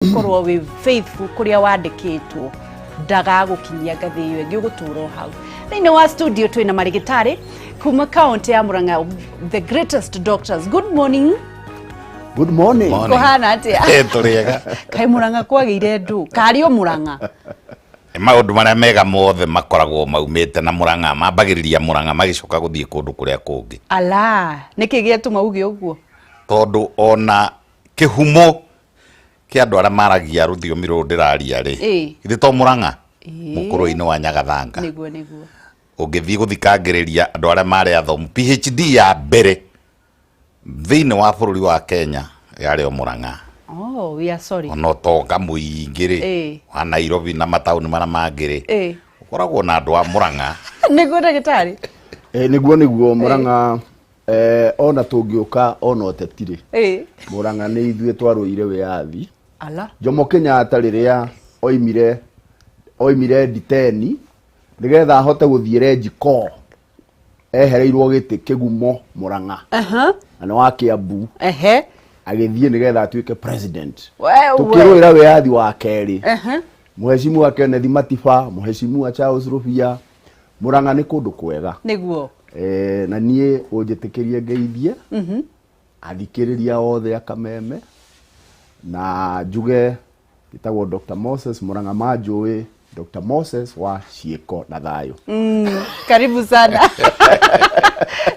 Gũkorwo wĩ faithful kũrĩa wandĩkĩtwo, ndagagũkinyia ngathĩ ĩyo ĩngĩ, ũgũtũra o hau. Thĩinĩ wa studio twĩna marĩgĩtarĩ kuma kaunti ya Murang'a, the greatest doctors. Good morning. Good morning. Morning. Kũhana atĩa? Tũrĩega. Kaĩ Murang'a kwagĩire ndũ karĩ o Murang'a? Maũndũ marĩa mega mothe makoragwo maumĩte na Mũrang'a, mambagĩrĩria Mũrang'a magĩcoka gũthiĩ kũndũ kũrĩa kũngĩ. Ala, nĩkĩ gĩatũma uge ũguo? Tondũ ona kĩhumo kĩa andũ arĩa maragia rũthiomi rũrũ ndĩraria rĩ, githĩ to Mũrang'a? Mũkũrwe-inĩ wa Nyagathanga. Nĩguo, nĩguo. Ũngĩthiĩ gũthikangĩrĩria andũ arĩa marĩ athomu, PhD ya mbere thĩinĩ wa bũrũri wa Kenya yarĩ o Mũrang'a. Oh, we are sorry. Ona ũtonga mũingĩ rĩ, wa Nairobi na mataũni marĩa mangĩ rĩ, ũkoragwo na andũ a Mũrang'a. Nĩguo, ndagĩtarĩ? Nĩguo, nĩguo. Mũrang'a, ona tũngĩũka ona ũteti rĩ, Mũrang'a nĩ ithuĩ twarũire wĩyathi. Ala. Jomo Kenyatta rĩrĩa oimire nditeni nĩgetha ahote gũthiĩ Renjiko, ehereirwo gĩtĩ kĩgumo Mũrang'a na nĩ wa Kĩambu, agĩthiĩ nĩgetha atuĩke president. We. Tũkĩrũĩra wĩyathi wa kerĩ, Mheshimiwa Kenneth Matiba, Mheshimiwa Charles Rubia. Mũrang'a nĩ kũndũ kwega. Na niĩ ũnjĩtĩkĩrie ngeithie athikĩrĩria othe akameme na njuge ĩtagwo Dr. Moses Mũrang'a, manjũĩ Dr. Moses wa ciĩko na thayũ. Karibu sana,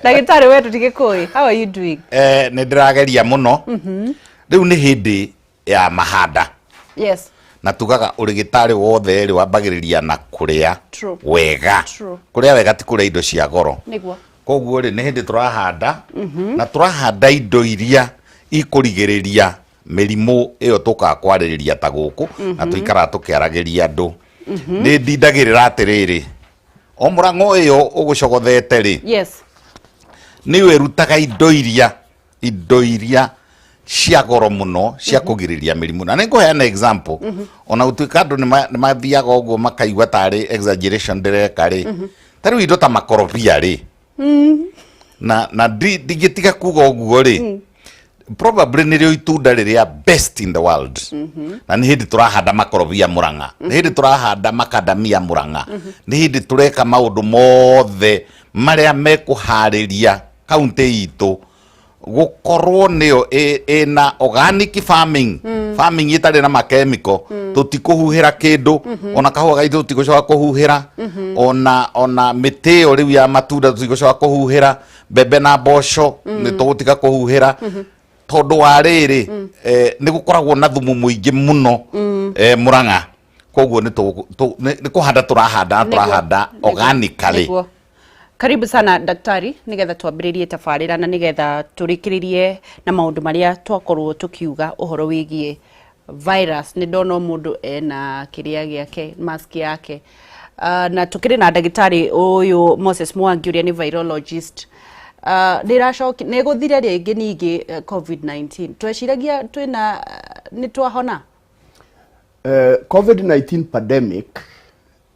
ndagĩtarĩ. We tũtigĩkũĩ, how are you doing? Nĩ ndĩrageria mũno. Rĩu nĩ hĩndĩ ya mahanda. Na tugaga ũrĩgĩtarĩ wothe rĩ, wambagĩrĩria na kũrĩa wega. Kũrĩa wega ti kũrĩa indo cia goro. Koguo rĩ, nĩ hĩndĩ tũrahanda na tũrahanda indo iria ikũrigĩrĩria mĩrimũ ĩyo tũkaga kwarĩrĩria ta gũkũ na tũikaraga tũkĩaragĩria andũ. Nĩ ndindagĩrĩra atĩrĩrĩ, o mũrang'o ĩyo ũgũcogothete rĩ, nĩyo ĩrutaga indo iria cia goro mũno cia kũgirĩrĩria mĩrimũ. Na nĩ ngũheana example, ona gũtuĩka andũ nĩ mathiaga ũguo makaigua tarĩ exaggeration ndĩreka rĩ, ta rĩu indo ta makorobia rĩ, na ndingĩtiga kuga ũguo rĩ, probably nĩrĩo itunda rĩrĩa best in the world. Na nĩ hĩndĩ tũrahanda makorobia Mũrang'a, nĩ hĩndĩ tũrahanda makadamia Mũrang'a, nĩ hĩndĩ tũreka maũndũ mothe marĩa mekũharĩria kaunti itũ gũkorwo nĩyo ĩna organic farming, farming ĩtarĩ na makemiko. Tũtikũhuhĩra kĩndũ, ona kahũa gaitũ tũtigũcoka kũhuhĩra, ona mĩtĩ ĩyo rĩu ya matunda tũtigũcoka kũhuhĩra, mbembe na mboco nĩ tũgũtiga kũhuhĩra, tondũ wa rĩrĩ, nĩ gũkoragwo na thumu mũingĩ mũno Mũrang'a. Koguo nĩ kũhanda tũrahanda na tũrahanda organically. Nĩguo. Karibu sana, daktari, nigetha twambĩrĩrie tabarĩra na nigetha tũrĩkĩrĩrie na maũndũ marĩa twakorwo tũkiuga ũhoro wĩgiĩ virus. Nĩ ndona o mũndũ ena kĩrĩa gĩake, mask yake. Na tũkĩrĩ na ndagĩtarĩ ũyũ Moses Mwangi ũrĩa nĩ virologist. Nĩ nĩ gũthire rĩngĩ ningĩ, COVID-19 tweciragia twĩna nĩ twahona. COVID-19 pandemic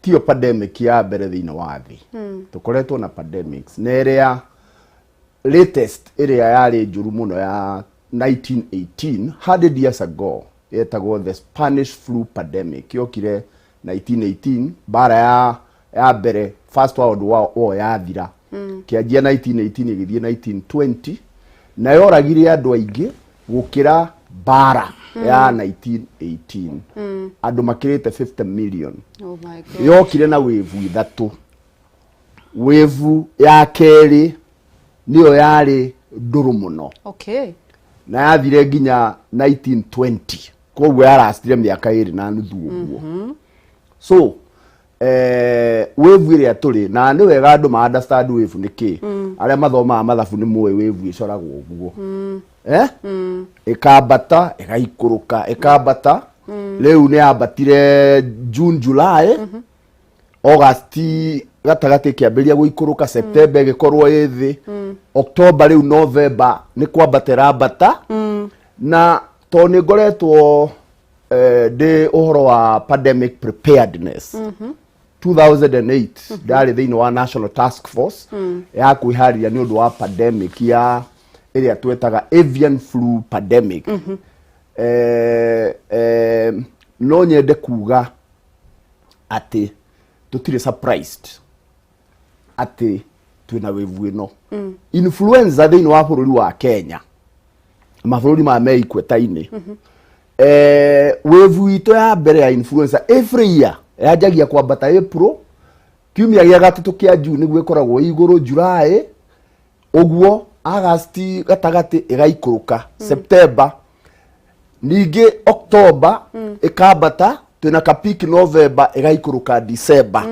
tiyo pandemic ya mbere thĩinĩ wa thĩ. Tũkoretwo na pandemics, na ĩrĩa latest ĩrĩa yarĩ njũru mũno ya 1918, 100 years ago, yetagwo the Spanish flu pandemic. Yokire 1918, mbara ya mbere, First World War yathira, kĩanjia 1918 ĩgĩthiĩ 1920, na yoragire andũ aingĩ gũkĩra mbara ya 1918, andũ makĩrĩte 50 million. Oh my God. Yokire na wave ithatũ. Wave ya kerĩ nĩyo yarĩ ndũrũ mũno na yathire nginya 1920, koguo yaracitire mĩaka 2.5 ũguo. So wave ĩrĩa tũrĩ na, nĩ wega andũ ma understand wave nĩ kĩ. Arĩa mathomaga mathabu nĩ moĩ wave ĩcoragwo ũguo, ĩkambata, ĩgaikũrũka, ĩkambata. Rĩu nĩ yambatire June, July, August gatagatĩ ĩkĩambĩrĩria gũikũrũka, September ĩgĩkorwo ĩ thĩ, October, rĩu November nĩ kwambata ĩrambata. Na tondũ nĩ ngoretwo ndĩ ũhoro wa pandemic preparedness, 2008 ndarĩ thĩinĩ wa national task force ya kwĩharĩria nĩ ũndũ wa pandemic ya ĩrĩa twetaga avian flu pandemic. No nyende kuga atĩ tũtirĩ surprised atĩ twĩna wave ĩno. Influenza thĩinĩ wa bũrũri wa Kenya, mabũrũri maya me ikweta-inĩ, wave itũ ya mbere ya influenza every year yanjagia kwambata April, kiumia gĩa gatatũ kĩa June nĩguo ĩkoragwo igũrũ, July ũguo, August gatagatĩ ĩgaikũrũka, September ningĩ, October ĩkambata, twĩna ka peak November, ĩgaikũrũka December.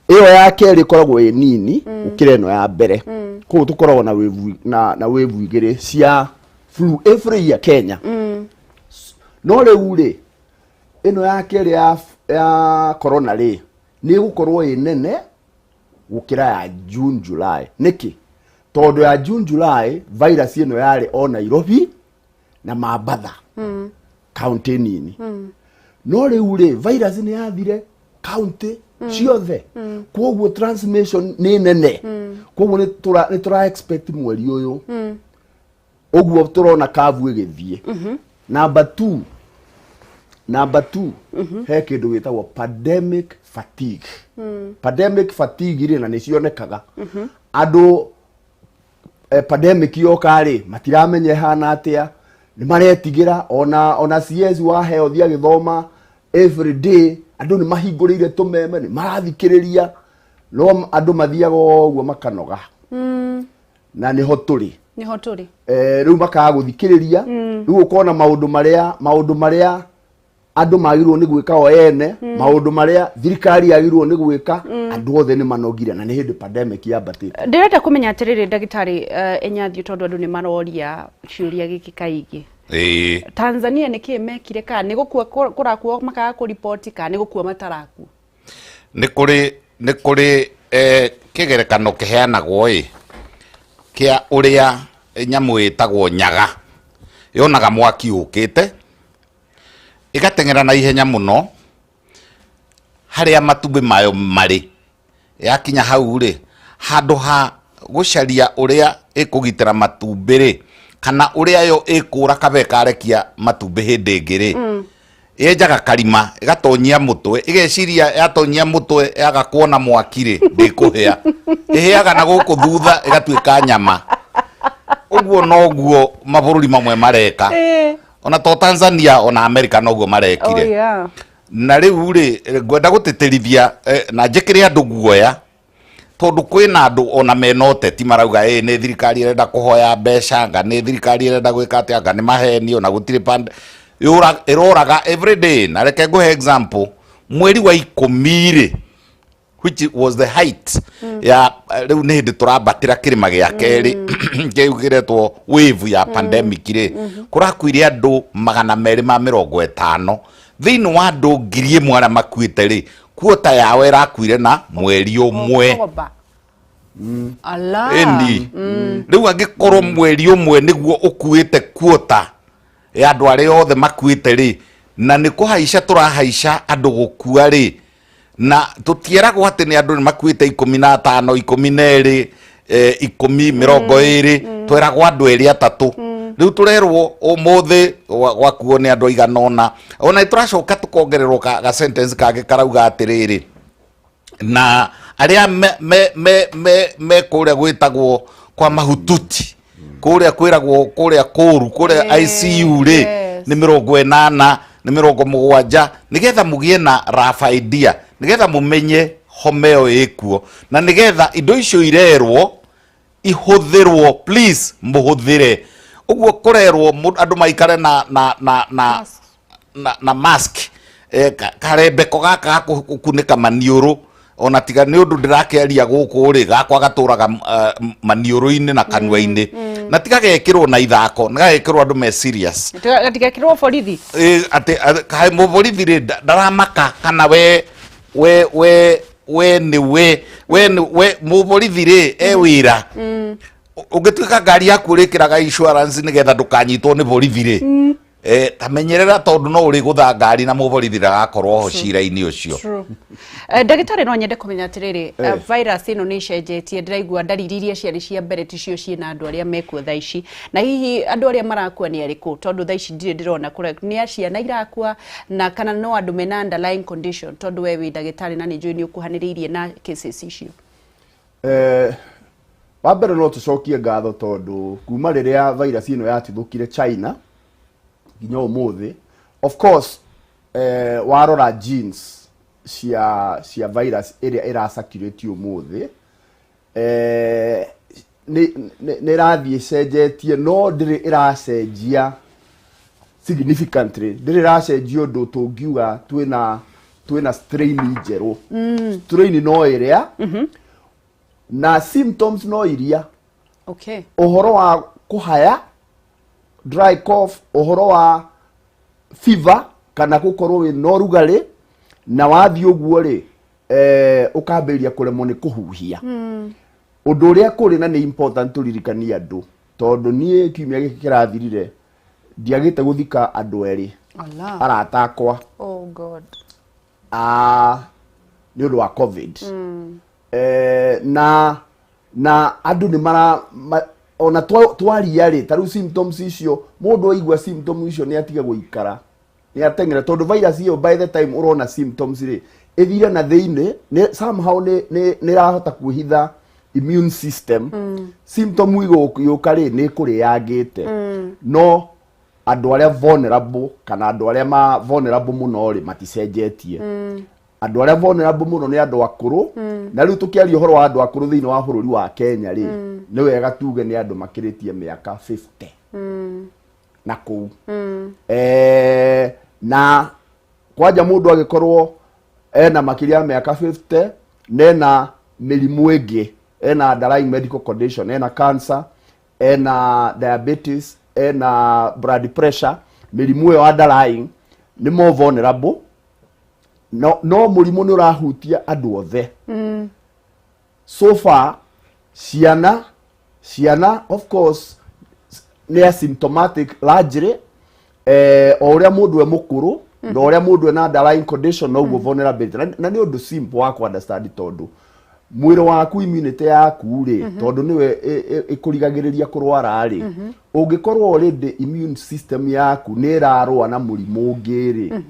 Ĩyo ya kerĩ ĩkoragwo ĩ nini gũkĩra ĩno ya mbere. Koguo tũkoragwo na wave na wave igĩrĩ cia flu every year Kenya. No rĩu rĩ, ĩno ya kerĩ ya corona rĩ, nĩ ĩgũkorwo ĩ nene gũkĩra ya June, July. Nĩkĩ? Tondũ ya June, July virus ĩno yarĩ o Nairobi na Mambatha, kaunti nini. No rĩu rĩ, virus nĩ yathire kaunti ciothe, koguo transmission nĩ nene. Koguo nĩ tũra expect mweri ũyũ ũguo tũrona kavu ĩgĩthiĩ. Number two, he kĩndũ gĩtagwo pandemic fatigue. Pandemic fatigue rĩ, na nĩ cionekaga andũ, pandemic yoka rĩ, matiramenya ĩhana atĩa, nĩ maretigĩra. Ona CS waheo thiĩ agĩthoma every day, andũ nĩ mahingũrĩire tũmeme, nĩ marathikĩrĩria, no andũ mathiaga ũguo makanoga, na nĩho tũrĩ. Niho tũrĩ. Rĩu makaga gũthikĩrĩria. Rĩu ũkona maũndũ marĩa andũ magĩrĩirwo nĩ gwĩka o ene, maũndũ marĩa thirikari yagĩrĩirwo nĩ gwĩka, andũ othe nĩ manogire, na nĩ hĩndĩ pandemic yambatĩte. Ndĩrenda kũmenya atĩrĩrĩ, ndagĩtarĩ Enyathiũ, tondũ andũ nĩ maroria ciũria gĩkĩ kaingĩ. Tanzania nĩ kĩĩ mekire? Kana nĩ gũkua kũrakuo makaga kũriboti, kana nĩ gũkua matarakua? Nĩ kũrĩ kĩgerekano kĩheanagwo ĩ kĩa ũrĩa nyamũ ĩtagwo nyaga yonaga mwaki ũkĩte, ĩgateng'era na ihenya mũno harĩa matumbĩ mayo marĩ. Yakinya hau rĩ, handũ ha gũcaria ũrĩa ĩkũgitĩra matumbĩ rĩ, kana ũrĩa yo ĩkũra kaba ĩkarekia matumbĩ hĩndĩ ĩngĩ rĩ, yenjaga karima ĩgatonyia mũtwe, ĩgeciria yatonyia mũtwe yaga kuona mwaki rĩ, ndĩkũhĩa. Ĩhĩaga na gũkũ thutha, ĩgatuĩka nyama. Ũguo noguo mabũrũri mamwe mareka, ona to Tanzania, ona America noguo marekire. Na rĩu rĩ, ngwenda gũtĩtĩrithia na njĩkĩre andũ guoya, tondũ kwĩna andũ ona mena ũteti marauga ĩ nĩ thirikari ĩrenda kũhoya mbeca, anga nĩ thirikari ĩrenda gwĩka atĩa, anga nĩ maheni, ona gũtirĩ ĩroraga every day. Na reke ngũhe example, mweri wa 10 rĩ, which was the height ya rĩu nĩ hĩndĩ tũrambatĩra kĩrĩma gĩa kerĩ kĩu kĩretwo wave ya pandemic rĩ, kũrakuire andũ 250 thĩinĩ wa andũ 1,000 arĩa makuĩte rĩ, kuota yao ĩrakuire na mweri ũmwe. October. Ala. Ĩni rĩu angĩkorwo mweri ũmwe nĩguo ũkuĩte kuota ya andũ arĩa othe makuĩte rĩ, na nĩ kũhaica tũrahaica andũ gũkua rĩ, na tũtieragwo atĩ nĩ andũ nĩ makuĩte 15, 12, 10, 20, tweragwo andũ erĩ atatũ. Rĩu tũrerwo ũmũthĩ gwakuo nĩ andũ aigana ũna. Ona nĩ tũracoka tũkongererwo ga sentence kangĩ karauga atĩrĩrĩ, na arĩa me kũrĩa gwĩtagwo kwa mahututi, kũrĩa kwĩragwo kũrĩa kũru kũrĩa ICU rĩ, nĩ 80, nĩ 70, nĩgetha mũgĩe na rough idea, nĩgetha mũmenye homa ĩyo ĩkuo, na nĩgetha indo icio irerwo ihũthĩrwo, please mũhũthĩre ũguo kũrerwo. Andũ maikare na Mask. na mask, karembeko gaka ga gũkunĩka maniũrũ. Ona tiga nĩ ũndũ ndĩrakĩaria gũkũ rĩ, gakwa gatũraga maniũrũ-inĩ na kanua-inĩ, na tiga gekĩrwo na ithako, nĩ gagekĩrwo andũ me serious. Gatigekĩrwo borithi. Atĩ kaĩ mũborithi rĩ, ndaramaka kana we nĩ we nĩ we mũborithi rĩ, e wĩra ũngĩtuĩka ngari yaku ũrĩkĩraga insurance nĩgetha ndũkanyitwo nĩ borithi rĩ. Ta menyerera tondũ no ũrĩ gũtha ngari na mũborithi ndagakorwo ho cira-inĩ ũcio. True. Ndagĩtarĩ, no nyende kũmenya atĩrĩrĩ, virus ĩno nĩ ĩcenjetie. Ndĩraigua ndariri iria ciarĩ cia mbere ticio ciĩna andũ arĩa mekuo thaa ici, na hihi andũ arĩa marakua nĩ arĩkũ? Tondũ thaa ici ndirĩ ndĩrona kũrĩa nĩ a ciana irakua na kana no andũ mena underlying condition, tondũ we wĩ ndagĩtarĩ na nĩ njũĩ nĩ ũkuhanĩrĩirie na cases icio. Wa mbere no tũcokie ngatho tondũ kuma rĩrĩa virus ĩno yatithũkire China nginya ũmũthĩ, of course, warora genes cia virus ĩrĩa ĩra circulate ũmũthĩ, nĩ ĩrathiĩ ĩcenjetie, no ndĩrĩ ĩracenjia significantly, ndĩrĩ ĩracenjia ũndũ tũngiuga twĩna strain njerũ. Strain no ĩrĩa na symptoms no iria, ũhoro wa kũhaya, dry cough, ũhoro wa fever kana gũkorwo wĩna ũrugarĩ, na wathiĩ ũguo rĩ, ũkambĩrĩria kũremwo nĩ kũhuhia. Ũndũ ũrĩa kũrĩ na nĩ important tũririkanie andũ, tondũ niĩ kiumia gĩkĩ kĩrathirire ndiagĩte gũthika andũ erĩ, Allah. arata akwa. Oh God. Nĩ ũndũ wa COVID. Na andũ nĩ mara ona twaria rĩ, ta rĩu symptoms icio, mũndũ aigua symptoms icio nĩ atige gũikara, nĩ ateng'ere, tondũ virus ĩyo by the time ũrona symptoms rĩ, ĩthire na thĩinĩ, nĩ somehow nĩ ĩrahota kwĩhitha immune system. Symptom igũka rĩ, nĩ ĩkũrĩangĩte. No andũ arĩa vulnerable kana andũ arĩa ma vulnerable mũno rĩ, maticenjetie. Andũ arĩa vulnerable mũno nĩ andũ akũrũ, na rĩu tũkĩaria ũhoro wa andũ akũrũ thĩinĩ wa bũrũri wa Kenya rĩ, nĩ wega tuge nĩ andũ makĩrĩtie mĩaka 50 na kũu. Na kwanja mũndũ agĩkorwo ena makĩria ya mĩaka 50 nena mĩrimũ ĩngĩ, ena underlying medical condition, ena cancer, ena diabetes, ena blood pressure, mĩrimũ ĩyo underlying nĩ more vulnerable. No mũrimũ nĩ ũrahutia andũ othe. So far ciana of course nĩ asymptomatic largely. O ũrĩa mũndũ e mũkũrũ na ũrĩa mũndũ ena underlying condition, noguo vulnerability. Na nĩ ũndũ simple wa ku understand, tondũ mwĩrĩ waku, immunity yaku rĩ, tondũ nĩwe ĩkũrigagĩrĩria kũrwara rĩ, ũngĩkorwo already immune system yaku nĩ ĩrarũa na mũrimũ ũngĩ rĩ,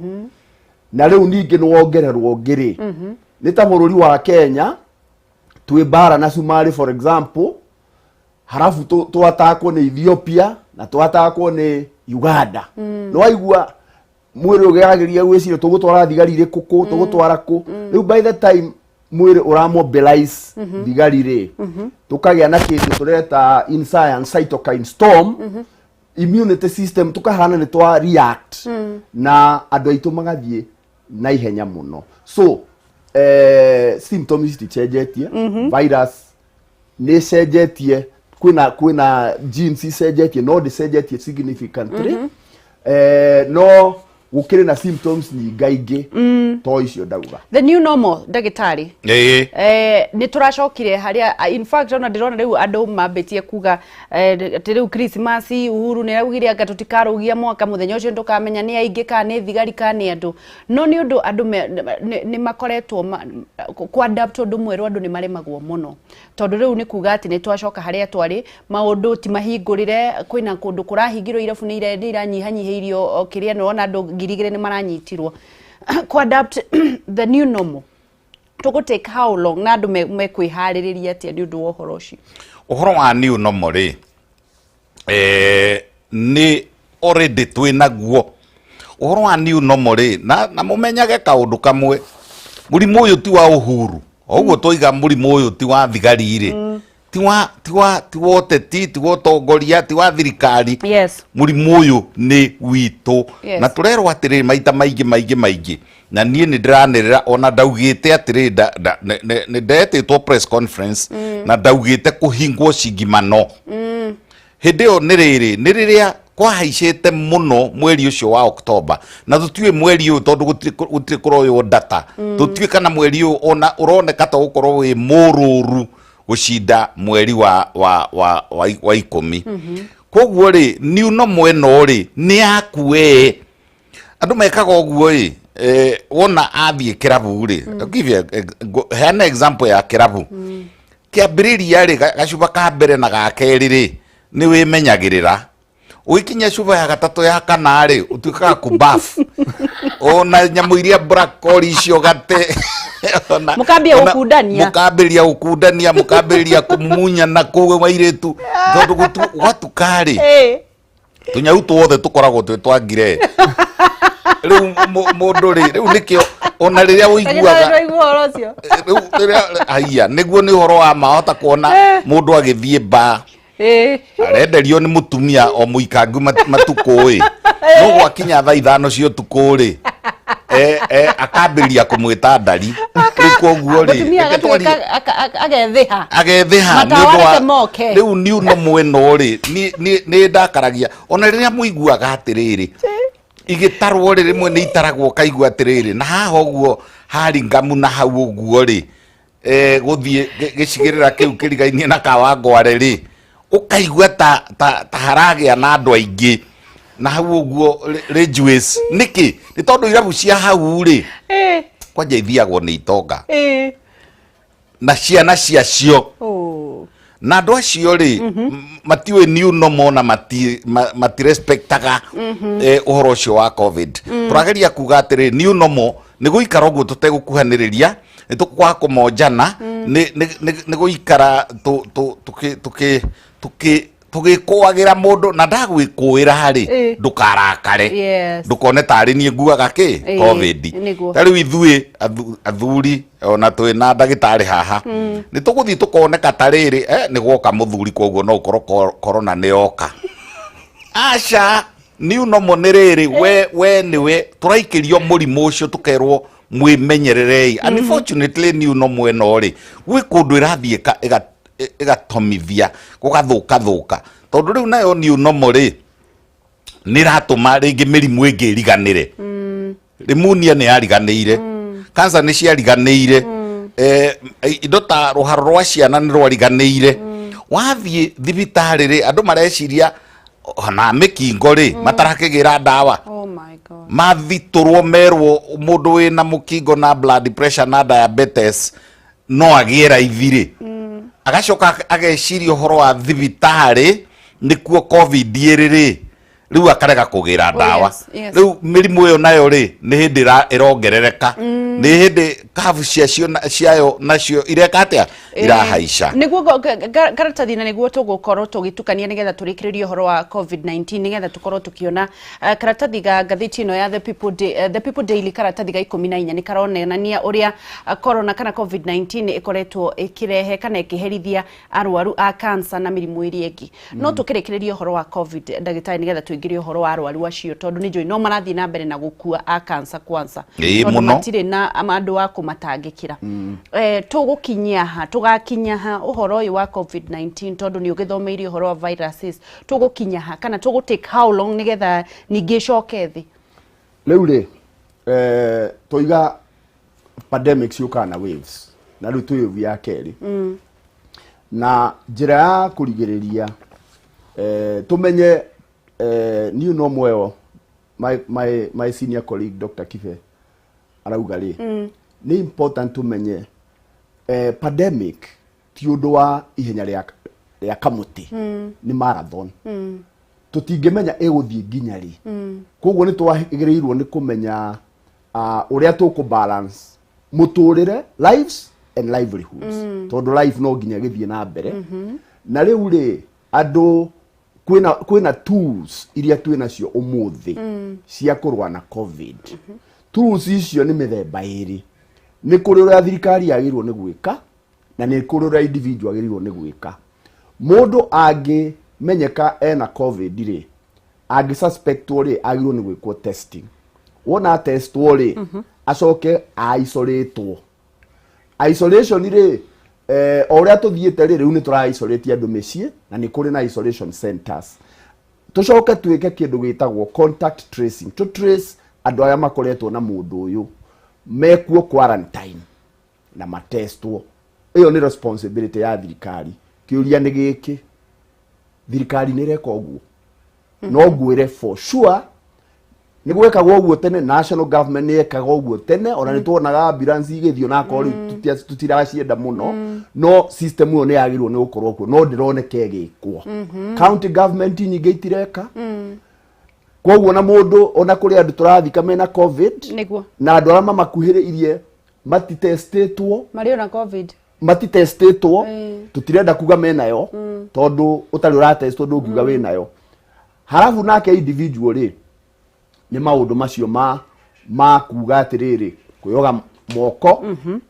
na rĩu ningĩ nĩ wongererwo ũngĩ rĩ, nĩ ta bũrũri wa Kenya twĩ mbara na Somalia, for example, harafu twatakwo nĩ Ethiopia na twatakwo nĩ Uganda, nĩ waigua mwĩrĩ ũgĩagĩria gwĩciria tũgũtwara thigari irĩkũ kũ, tũgũtwara kũ. Rĩu by the time mwĩrĩ ũramobilize thigari rĩ, tũkagĩa na kĩndũ tũreta in science cytokine storm. Immunity system tũkahana nĩ twa react na andũ aitũ magathiĩ na ihenya mũno. So symptoms citicenjetie, virus nĩ ĩcenjetie, kwĩna genes icenjetie, no ndĩcenjetie significantly. No gũkĩrĩ na symptoms nyingaingĩ to icio ndauga. The new normal, ndagĩtarĩ? Ĩĩ. Nĩ tũracokire harĩa, in fact ona ndĩrona rĩu andũ mambĩtie kuga atĩ rĩu Christmas, Uhuru nĩ augire anga tũtikarũgia mwaka mũthenya ũcio, ndũkamenya nĩ aingĩ kana nĩ thigari kana nĩ andũ, no nĩ ũndũ andũ nĩ makoretwo ku adapt ũndũ mwerũ. Andũ nĩ maremagwo mũno, tondũ rĩu nĩ kuga atĩ nĩ twacoka harĩa twarĩ, maũndũ ti mahingũrĩre, kwĩna kũndũ kũrahingirwo, irabu nĩ iranyihanyihĩirio o kĩrĩa nĩ wona andũ 2000 nĩ maranyitirwo. Ku adapt the new normal tũgũ take how long, na andũ mekwĩharĩrĩria atĩa nĩ ũndũ wa ũhoro ũcio? Ũhoro wa new normal rĩ, nĩ already twĩ naguo ũhoro wa new normal rĩ. Na mũmenyage kaũndũ kamwe, mũrimũ ũyũ ti wa Uhuru, o ũguo twaiga mũrimũ ũyũ ti wa thigari rĩ, ti wa ũteti, ti wa ũtongoria, ti wa thirikari. Mũrimũ ũyũ nĩ witũ. Na tũrerwo atĩrĩrĩ maita maingĩ maingĩ maingĩ, na niĩ nĩ ndĩranĩrĩra, ona ndaugĩte atĩrĩrĩ, nĩ ndetĩtwo press conference na ndaugĩte kũhingwo cingimano hĩndĩ ĩyo nĩ rĩrĩ, nĩ rĩrĩa kwahaicĩte mũno mweri ũcio wa Oktoba, na tũtiũĩ mweri ũyũ tondũ gũtirĩ kũroywo data, tũtiũĩ kana mweri ũyũ ona ũroneka ta ũgũkorwo wĩ mũrũru gũcinda mweri wa 10. Koguo rĩ, new normal ĩno rĩ, nĩ yaku we. Andũ mekaga ũguo ĩ, wona athiĩ kĩrabu rĩ, I'll give you heana example ya kĩrabu. Kĩambĩrĩria rĩ, gacuba ka mbere na ga kerĩ rĩ, nĩ wĩmenyagĩrĩra. Ũgĩkinya cuba ya gatatũ ya kana rĩ, ũtuĩkaga kũbafu. Ona nyamũ iria black kori icio gate. Mũkambia gũkundania. Mũkambĩrĩria gũkundania, mũkambĩrĩria kũmumunyana kũu airĩtu. Tondũ gwatuka rĩ, tũnyau tuothe tũkoragwo twĩ twa ngire. Rĩu mũndũ rĩ, rĩu nĩkĩo ona rĩrĩa ũiguaga Ndagĩtarĩ ũhoro ũcio. Rĩu rĩrĩa haiya, nĩguo nĩ ũhoro wa ma, wahota kuona mũndũ agĩthiĩ mbaa arenderio nĩ mũtumia o mũikangu matukũ ĩ, no gwakinya thaa 5 cia ũtukũ rĩ, akambĩrĩria kũmwĩta ndari. Rĩu koguo rĩ, Mũtumia reke twarie. agatuĩka agethĩha. Agethĩha nĩ Matawa ũndũ wa reke moke. Rĩu new normal ĩno rĩ, nĩ ndakaragia ona rĩrĩa mũiguaga atĩrĩrĩ, igĩtarwo rĩ, rĩmwe nĩ itaragwo ũkaigua atĩrĩrĩ, na haha ũguo harĩ ngamu na hau ũguo rĩ, gũthiĩ gĩcigĩrĩra kĩu kĩrigainie na Kawangware rĩ, ũkaigua ta haragĩa na andũ aingĩ na hau ũguo Ridgeways. Nĩkĩ? Nĩ tondũ irabu cia hau rĩ, kwanja ithiagwo nĩ itonga na ciana ciacio. Na andũ acio rĩ, matiũĩ new normal na matirespektaga ũhoro ũcio wa COVID. Tũrageria kuga atĩrĩ, new normal nĩ gũikara ũguo tũtegũkuhanĩrĩria, nĩ tũkwaga kũmonjana, nĩ gũikara tũgĩkũagĩra mũndũ, na ndagwĩkũĩra rĩ, ndũkarakare. Ndũkone tarĩ niĩ nguaga kĩ COVID. Ta rĩu ithuĩ athuri ona twĩ na ndagĩtarĩ haha, nĩ tũgũthiĩ tũkoneka ta rĩrĩ, nĩ gwoka mũthuri, koguo no ũkorwo corona nĩ yoka. Aca, new normal nĩ rĩrĩ, we nĩwe tũraikĩrio mũrimũ ũcio, tũkerwo mwĩmenyererei. Unfortunately, new normal ĩno rĩ, gwĩ kũndũ ĩrathiĩ ĩgatomithia gũgathũkathũka, tondũ rĩu nayo new normal rĩ, nĩ ĩratũma rĩngĩ mĩrimũ ĩngĩ ĩriganĩre. Pneumonia nĩ yariganĩire, cancer nĩ ciariganĩire, indo ta rũharo rwa ciana nĩ rwariganĩire. Wathiĩ thibitarĩ rĩ, andũ mareciria ona mĩkingo rĩ, matarakĩgĩra ndawa. Oh my God. Mathitũrwo merwo mũndũ wĩna mũkingo na blood pressure na diabetes no agĩe raithi rĩ, agacoka ageciria ũhoro wa thibitarĩ nĩkuo COVID ĩrĩ rĩ, rĩu akarega kũgĩra ndawa. Rĩu mĩrimũ ĩyo nayo rĩ, nĩ hĩndĩ ĩrongerereka, nĩ hĩndĩ kabu ciacio ciayo nacio ireka atĩa, irahaica. Nĩguo karatathi, na nĩguo tũgũkorwo tũgĩtukania nĩgetha tũrĩkĩrĩrie ũhoro wa COVID-19, nĩgetha tũkorwo tũkĩona karatathi ga ngathĩti ĩno ya The People Daily, karatathi ga 14 nĩ karonania ũrĩa corona kana COVID-19 ĩkoretwo ĩkĩrehe kana ĩkĩherithia arwaru a cancer na mĩrimũ ĩrĩa ĩngĩ. No tũkĩrĩkĩrĩria ũhoro wa COVID, ndagĩtarĩ, nĩgetha tũingĩre ũhoro wa arwaru acio, tondũ nĩ njũĩ no marathiĩ na mbere na gũkua a cancer kwanza, tondũ matirĩ na andũ a kũmatangĩkĩra. Tũgũkinyia ha, tũgakinya ha ũhoro ũyũ wa COVID-19, tondũ nĩ ũgĩthomeire ũhoro wa viruses? Tũgũkinya ha, kana tũgũ take how long nĩgetha ningĩ ĩcoke thĩ? Rĩu rĩ, tũiga pandemic ciũkaga na waves, na rĩu twĩ wave ya kerĩ. Na njĩra ya kũrigĩrĩria, tũmenye new normal ĩyo, my senior colleague Dr. Kibe arauga rĩ, nĩ important tũmenye pandemic ti ũndũ wa ihenya rĩa kamũtĩ, nĩ marathon. Tũtingĩmenya ĩgũthiĩ nginya rĩ. Koguo nĩ twagĩrĩirwo nĩ kũmenya ũrĩa tũkũ balance mũtũrĩre, lives and livelihoods, tondũ life no nginya gĩthiĩ na mbere. Na rĩu rĩ, andũ kwĩna tools iria twĩ nacio ũmũthĩ cia kũrũa na COVID. Tools icio nĩ mĩthemba ĩrĩ: nĩ kũrĩ ũrĩa thirikari yagĩrĩirwo nĩ gwĩka, na nĩ kũrĩ ũrĩa individual agĩrĩirwo nĩ gwĩka. Mũndũ angĩmenyeka ena COVID rĩ, angĩ suspectwo rĩ, agĩrĩirwo nĩ gwĩkwo testing. Wona testwo rĩ, acoke aisolatwo. Isolation rĩ, o ũrĩa tũthiĩte rĩ, rĩu nĩ tũra isolate andũ mĩciĩ, na nĩ kũrĩ na isolation centers. Tũcoke twĩke kĩndũ gĩtagwo contact tracing, to trace andũ arĩa makoretwo na mũndũ ũyũ, mekuo quarantine na matestwo. Ĩyo nĩ responsibility ya thirikari. Kĩũria nĩ gĩkĩ, thirikari nĩ ĩreka ũguo? No ngwĩre for sure nĩ gwekagwo ũguo tene, national government nĩ yekaga ũguo tene, ona nĩ tuonaga ambulance igĩthiĩ, ona akorwo rĩu tũtiracienda mũno, no system ĩyo nĩ yagĩrĩirwo nĩ gũkorwo kuo, no ndĩroneka ĩgĩkwo. County government nyingĩ itireka. Koguo na mũndũ, ona kũrĩ andũ tũrathika mena COVID na andũ arĩa mamakuhĩrĩirie matitestĩtwo. Marĩ ona COVID. Matitestĩtwo. Tũtirenda kuga menayo, tondũ ũtarĩ ũratestwo ndũngiuga wĩnayo. Harabu nake individual rĩ, nĩ maũndũ macio ma kuga atĩrĩrĩ, kwĩyoga moko.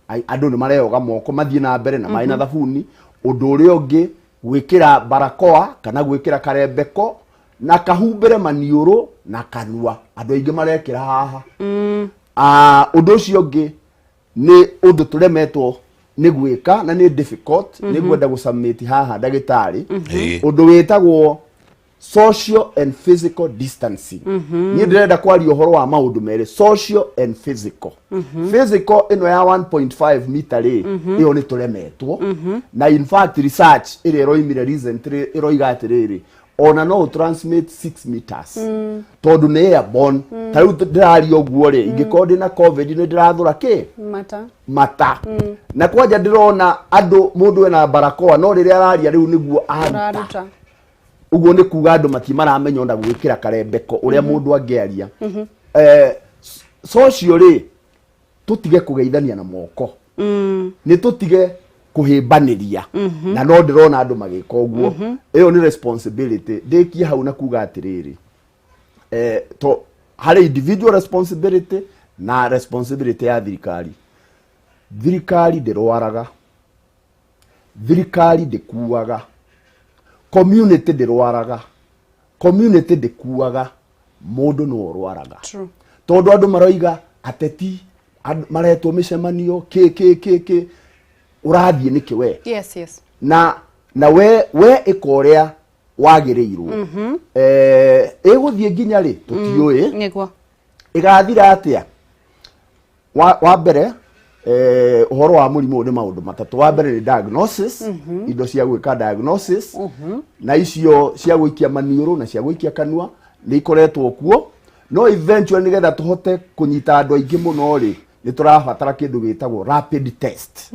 Andũ nĩ mareyoga moko, mathiĩ na mbere na maĩ na thabuni. Ũndũ ũrĩa ũngĩ, gwĩkĩra barakoa kana gwĩkĩra karembeko na kahumbĩre maniũrũ na kanua. Andũ aingĩ marekĩra haha. Ah, ũndũ ũcio ũngĩ nĩ ũndũ tũremetwo nĩ gwĩka na nĩ difficult, nĩ ngwenda gũcamĩti haha ndagĩtarĩ, ũndũ wĩtagwo social and physical distancing. Niĩ ndĩrenda kwaria ũhoro wa maũndũ merĩ, social and physical. Physical ĩno ya 1.5 mita rĩ, ĩyo nĩ tũremetwo na. In fact, research ĩrĩa ĩroimire recently ĩroiga atĩrĩrĩ, ona no transmit 6 meters, tondũ nĩ airborne. Ta rĩu ndĩraria ũguo rĩ, ingĩkorwo ndĩna COVID nĩ ndĩrathũra kĩ? Mata. Mata. Na kwanja ndĩrona andũ, mũndũ ena barakoa, no rĩrĩa araria rĩu nĩguo aruta. Ũraruta. Ũguo nĩ kuga andũ mati maramenya ona gwĩkĩra karembeko ũrĩa mũndũ angĩaria. Social rĩ, tũtige kũgeithania na moko, nĩ tũtige kũhĩmbanĩria, na no ndĩrona andũ magĩka ũguo. Ĩyo nĩ responsibility. Ndĩkie hau na kuga atĩrĩrĩ, to harĩ individual responsibility na responsibility ya thirikari. Thirikari ndĩrwaraga, thirikari ndĩkuaga, community ndĩrwaraga, community ndĩkuaga, mũndũ nĩwe ũrwaraga. Tondũ andũ maroiga ateti maretwo mĩcemanio kĩ kĩ kĩ kĩ, ũrathiĩ nĩkĩ we? Na we ĩka ũrĩa wagĩrĩirwo. Ĩgũthiĩ nginya rĩ tũtiũĩ. Ĩgathira atĩa? Wa mbere, ũhoro wa mũrimũ ũyũ nĩ maũndũ matatũ. Wa mbere nĩ diagnosis, indo cia gwĩka diagnosis, na icio cia gũikia maniũrũ na cia gũikia kanua nĩ ikoretwo kuo, no eventually nĩgetha tũhote kũnyita andũ aingĩ mũno rĩ, nĩ tũrabatara kĩndũ gĩtagwo rapid test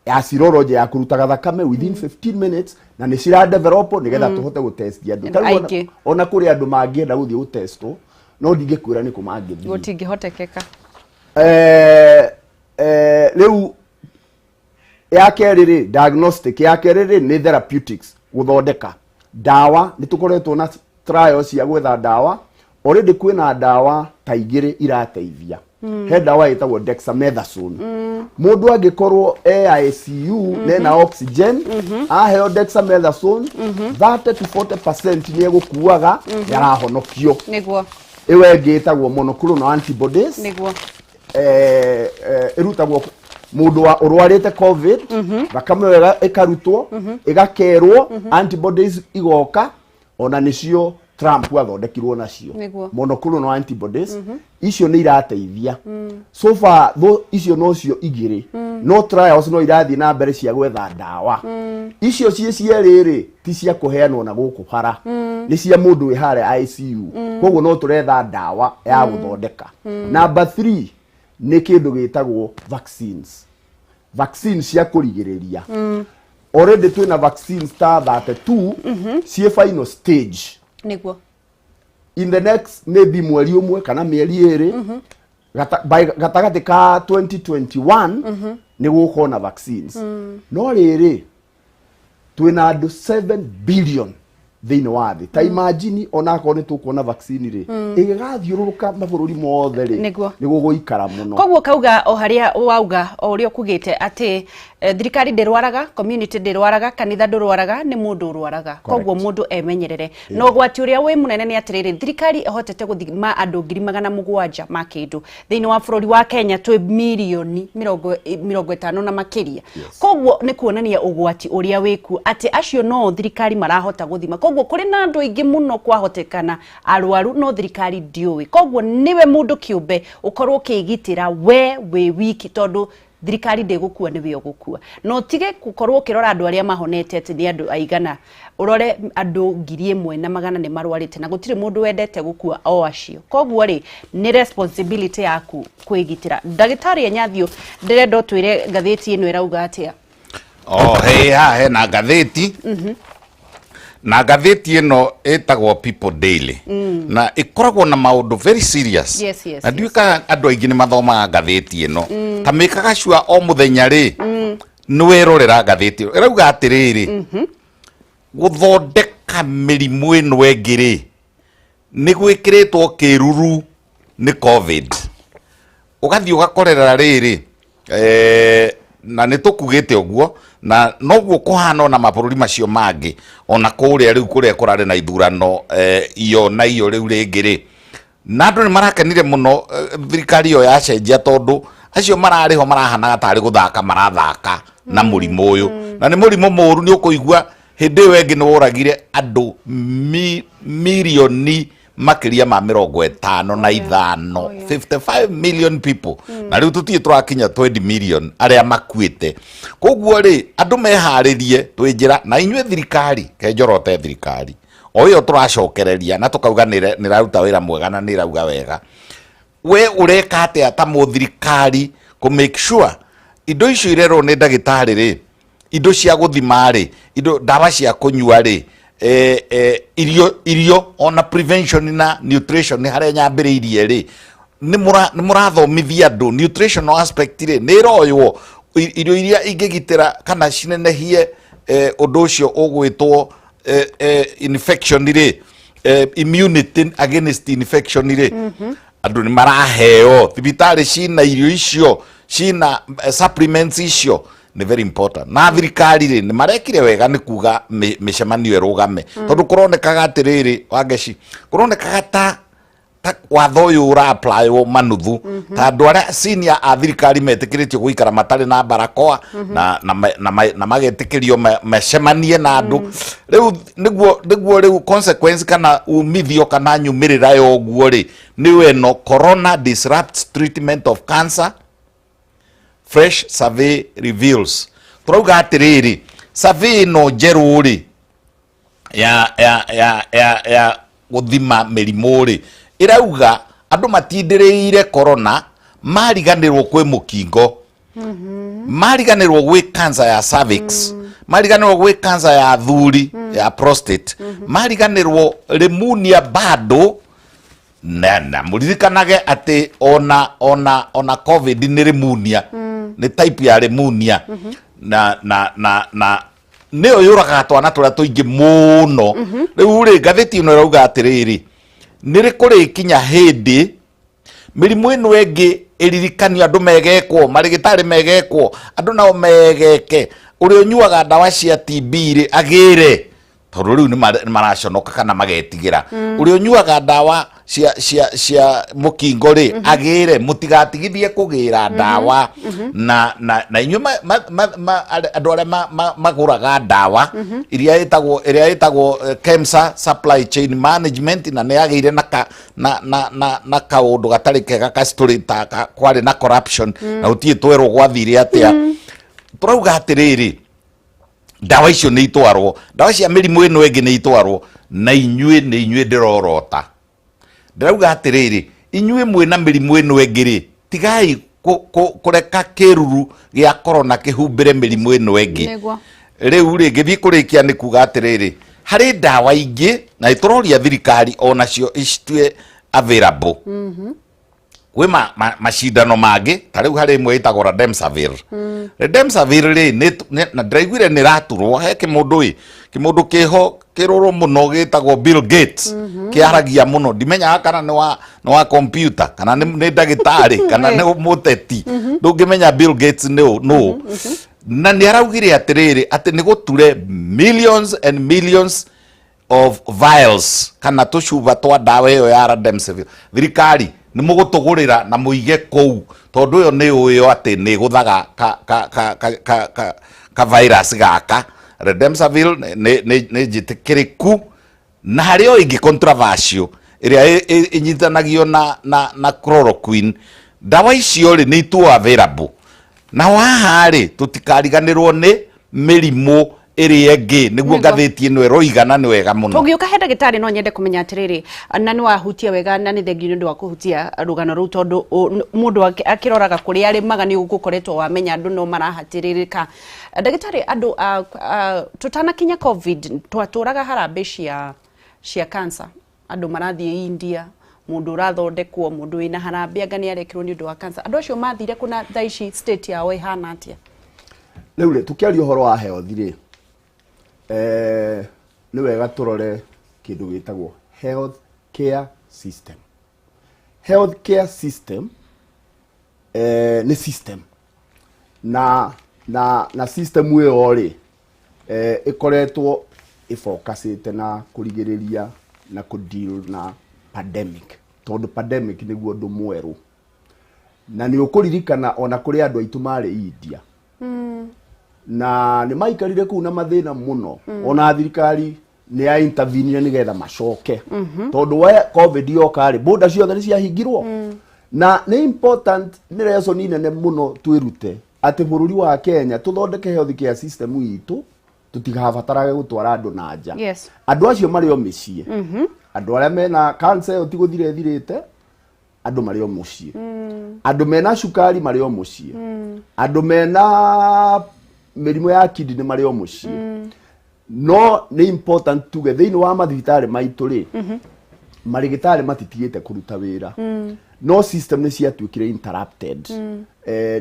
ya serology, ya kũrutaga thakame within 15 minutes, na nĩ cira develop nĩgetha tũhote gũtesti andũ. Ta rĩu Aingĩ. Ona kũrĩ andũ mangĩenda gũthiĩ gũtestwo, no ndingĩkwĩra nĩ kũ mangĩthiĩ. Gũtingĩhotekeka. Rĩu ya kerĩ rĩ, diagnostic ya kerĩ rĩ, nĩ therapeutics, gũthondeka ndawa. Nĩ tũkoretwo na trials cia gwetha ndawa. Already kwĩna ndawa ta igĩrĩ irateithia. He ndawa ĩtagwo dexamethasone. Mũndũ angĩkorwo e ICU nena oxygen, aheo dexamethasone, 30 to 40% nĩ egũkuaga, nĩ arahonokio. Ĩyo ĩngĩ ĩtagwo monoclonal antibodies. Ĩrutagwo mũndũ wa ũrwarĩte COVID, thakame ĩyo ĩkarutwo, ĩgakerwo, antibodies igoka. Ona nĩcio Trump athondekirwo nacio. Monoclonal antibodies icio nĩ irateithia so far. Tho icio nocio igĩrĩ, no trials no irathiĩ na mbere cia gwetha ndawa. Icio ciĩ cierĩ rĩ, ti cia kũheanwo na gũkũ bara, nĩ cia mũndũ wĩ harĩa ICU. Koguo no tũretha ndawa ya gũthondeka. Number 3 nĩ kĩndũ gĩtagwo vaccines, vaccines cia kũrigĩrĩria. Already twĩna vaccines ta 32 ciĩ final stage. In the next maybe mweri ũmwe kana mĩeri ĩrĩ, by gatagatĩ ka 2021 nĩ gũkorwo na vaccines. No rĩrĩ, twĩna andũ 7 billion thĩinĩ wa thĩ. Ta imagine, onakorwo nĩ tũkuona vaccine rĩ, ĩgĩgathiũrũrũka mabũrũri mothe rĩ, nĩ gũgũikara mũno. Koguo kauga o harĩa wauga, o ũrĩa ũkugĩte atĩ thirikari ndĩrwaraga, community ndĩrwaraga, kanitha ndũrwaraga, nĩ mũndũ ũrwaraga. Koguo mũndũ emenyerere. Na ũgwati ũrĩa wĩ mũnene nĩ atĩrĩrĩ, thirikari ĩhotete gũthima andũ 700,000 ma kĩndũ thĩinĩ wa bũrũri wa Kenya, twĩ mirioni 50 na makĩria. Koguo nĩ kuonania ũgwati ũrĩa wĩkuo, atĩ acio no thirikari marahota gũthima. Koguo kũrĩ na andũ aingĩ mũno kwahotekana arwaru, no thirikari ndiũĩ. Koguo nĩwe mũndũ kĩũmbe ũkorwo ũkĩgitĩra we wĩ wiki, tondũ Thirikari ndĩgũkua, nĩwe ũgũkua. Na ũtige gũkorwo ũkĩrora andũ arĩa mahonete atĩ nĩ andũ aigana, ũrore andũ 1,400 nĩ marwarĩte na gũtirĩ mũndũ wendete gũkua o acio. Koguo rĩ, nĩ responsibility yaku kwĩgitĩra. Ndagĩtarĩ Enyathio, ndĩrenda ũtwĩre ngathĩti ĩno ĩrauga atĩa? Oh, hey, haha hena ngathĩti na ngathĩti ĩno ĩtagwo People Daily na ĩkoragwo na maũndũ very serious. Na ndiũĩ kana andũ aingĩ nĩ mathomaga ngathĩti ĩno ta mĩkaga cua o mũthenya rĩ nĩ werorera ngathĩti ĩno ĩrauga atĩrĩrĩ, gũthondeka mĩrimũ ĩno ĩngĩ rĩ nĩ gwĩkĩrĩtwo kĩruru nĩ COVID. Ũgathiĩ ũgakorerera rĩrĩ na nĩ tũkugĩte ũguo na noguo kũhana ona mabũrũri macio mangĩ, ona kũrĩa rĩu kũrĩa kũrarĩ na ithurano iyo na iyo rĩu rĩngĩ rĩ, na andũ nĩ marakenire mũno thirikari ĩyo yacenjia, tondũ acio mararĩ ho marahanaga tarĩ gũthaka marathaka na mũrimũ ũyũ, na nĩ mũrimũ mũru. Nĩ ũkũigua hĩndĩ ĩyo ĩngĩ nĩ woragire andũ mirioni makĩria ma 55, 55 million people, na rĩu tũtirĩ tũrakinya 20 million arĩa makuĩte. Koguo rĩ, andũ meharĩrie twĩ njĩra. Na inyuĩ thirikari, kenjorote thirikari o ĩyo tũracokereria na tũkauga nĩ ĩraruta wĩra mwega na nĩ ĩrauga wega, we ũreka atĩa ta mũthirikari kũ make sure indo icio irerwo nĩ ndagĩtarĩ rĩ, indo cia gũthima rĩ, indo ndawa cia kũnyua rĩ, irio ona prevention na nutrition nĩ harĩa nyambĩrĩirie rĩ, nĩ mũrathomithia andũ nutritional aspect rĩ, nĩ ĩroywo irio iria ingĩgitĩra kana cinenehie ũndũ ũcio ũgwĩtwo infection rĩ, immunity against infection rĩ, andũ nĩ maraheo thibitarĩ cina irio icio, cina supplements icio nĩ very important. Na thirikari rĩ, nĩ marekire wega nĩ kuga mĩcemanio ĩrũgame, tondũ kũronekaga atĩrĩrĩ, Wangeci, kũronekaga ta watho ũyũ ũra apply manuthu, ta andũ arĩa senior a thirikari metĩkĩrĩtio gũikara matarĩ na barakoa na magetĩkĩrio macemanie na andũ. Rĩu nĩguo rĩu consequence kana umithio kana nyumĩrĩra ya ũguo rĩ nĩ ĩno: "Corona disrupts treatment of cancer, fresh survey reveals." Tũrauga atĩrĩrĩ, survey ĩno njerũ rĩ ya gũthima mĩrimũ rĩ, ĩrauga andũ matindĩrĩire corona, mariganĩrwo kwĩ mũkingo, mariganĩrwo gwĩ cancer ya cervix, mariganĩrwo gwĩ cancer ya athuri ya prostate, mariganĩrwo pneumonia bado. Na mũririkanage atĩ ona COVID nĩ pneumonia, nĩ type ya pneumonia, na nĩyo yũragaga twana tũrĩa tũingĩ mũno. Rĩu rĩ, ngathĩti ĩno ĩrauga atĩrĩrĩ, nĩ rĩ kũrĩkinya hĩndĩ mĩrimũ ĩno ĩngĩ ĩririkanio, andũ megekwo marĩgĩtarĩ, megekwo andũ nao megeke, ũrĩa ũnyuaga ndawa cia TB rĩ agĩre, tondũ rĩu nĩ maraconoka kana magetigĩra, ũrĩa ũnyuaga ndawa cia mũkingo rĩ agĩre, mũtigatigithie kũgĩra ndawa. Na inyuĩ andũ arĩa magũraga ndawa iria ĩtagwo KEMSA supply chain management, na nĩ yagĩire na ka, na na na na kaũndũ gatarĩ kega ka story ta kwarĩ na corruption na gũtirĩ twerwo gwathire atĩa. Tũrauga atĩrĩrĩ, ndawa icio nĩ itwarwo, ndawa cia mĩrimũ ĩno ĩngĩ nĩ itwarwo. Na inyuĩ nĩ inyuĩ ndĩrorota, ndĩrauga atĩrĩrĩ, inyuĩ mwĩna mĩrimũ ĩno ĩngĩ rĩ, tigai kũreka kĩruru gĩa korona kĩhumbĩre mĩrimũ ĩno ĩngĩ. Rĩu rĩ, ngĩthiĩ kũrĩkia nĩ kuga atĩrĩrĩ, harĩ ndawa ingĩ na nĩtũroria thirikari onacio icitue available. Kwĩ macindano mangĩ, ta rĩu harĩ ĩmwe ĩtagwo Remdesivir. Remdesivir rĩ, na ndĩraiguire nĩ ĩraturwo he kĩmũndũ ĩ kĩmũndũ kĩho kĩrũrũ mũno gĩtagwo Bill Gates, kĩaragia mũno, ndimenyaga kana nĩ wa computer kana nĩ ndagĩtarĩ kana nĩ mũteti, ndũngĩmenya Bill Gates nĩ ũ nũ. Na nĩ araugire atĩrĩrĩ, atĩ nĩ gũture millions and millions of vials kana tũcuba twa ndawa ĩyo ya Remdesivir. Thirikari nĩ mũgũtũgũrĩra na mũige kũu, tondũ ĩyo nĩ ũĩyo atĩ nĩ ĩgũthaga ka virus gaka. Remdesivir nĩ njĩtĩkĩrĩku, na harĩ o ĩngĩ controversial ĩrĩa ĩnyitanagio na chloroquine. Ndawa icio rĩ, nĩ ituo available. Naho haha rĩ, tũtikariganĩrwo nĩ mĩrimũ ĩrĩa ĩngĩ, nĩguo Nĩguo. ngathĩti ĩno ĩroiga, na nĩ wega mũno. Tũngĩũka he ndagĩtarĩ, no nyende kũmenya atĩrĩrĩ, na nĩ wahutia wega, na nĩ thengiũ nĩ ũndũ wa kũhutia rũgano rũu, tondũ mũndũ akĩroraga kũrĩa arĩmaga nĩ ũgũkoretwo wamenya andũ no marahatĩrĩrĩka. Ndagĩtarĩ, andũ tũtanakinya COVID twatũraga harambĩ cia cancer, andũ marathiĩ India, mũndũ ũrathondekwo, mũndũ wĩna harambĩ anga nĩ arekĩrwo nĩ ũndũ wa cancer. Andũ acio mathire kũna, thaa ici state yao ĩhana atĩa? Rĩu rĩ, tũkĩaria ũhoro wa health rĩ, nĩ wega tũrore kĩndũ gĩtagwo health care system. Health care system nĩ system na system ĩyo rĩ, ĩkoretwo ĩfocusĩte na kũrigĩrĩria na kũdeal na pandemic, tondũ pandemic nĩguo ũndũ mwerũ, na nĩ ũkũririkana ona kũrĩ andũ aitũ marĩ India na nĩ maikarire kũu na mathĩna mũno. Ona thirikari nĩ ya intervenire nĩgetha macoke, tondũ we COVID yoka rĩ, border ciothe nĩ ciahingirwo. Na nĩ important, nĩ lesson nene mũno twĩrute atĩ bũrũri wa Kenya tũthondeke health care system itũ, tũtigabatarage gũtwara andũ na nja. Andũ acio marĩ o mĩciĩ, andũ arĩa mena cancer ĩyo ti gũthira ĩthirĩte, andũ marĩ o mũciĩ, andũ mena cukari marĩ o mũciĩ, andũ mena mĩrimũ ya kidney marĩ o mũciĩ. No nĩ important tuge thĩinĩ wa mathibitarĩ maitũ rĩ, marĩgĩtarĩ matitigĩte kũruta wĩra, no system nĩ ciatuĩkire interrupted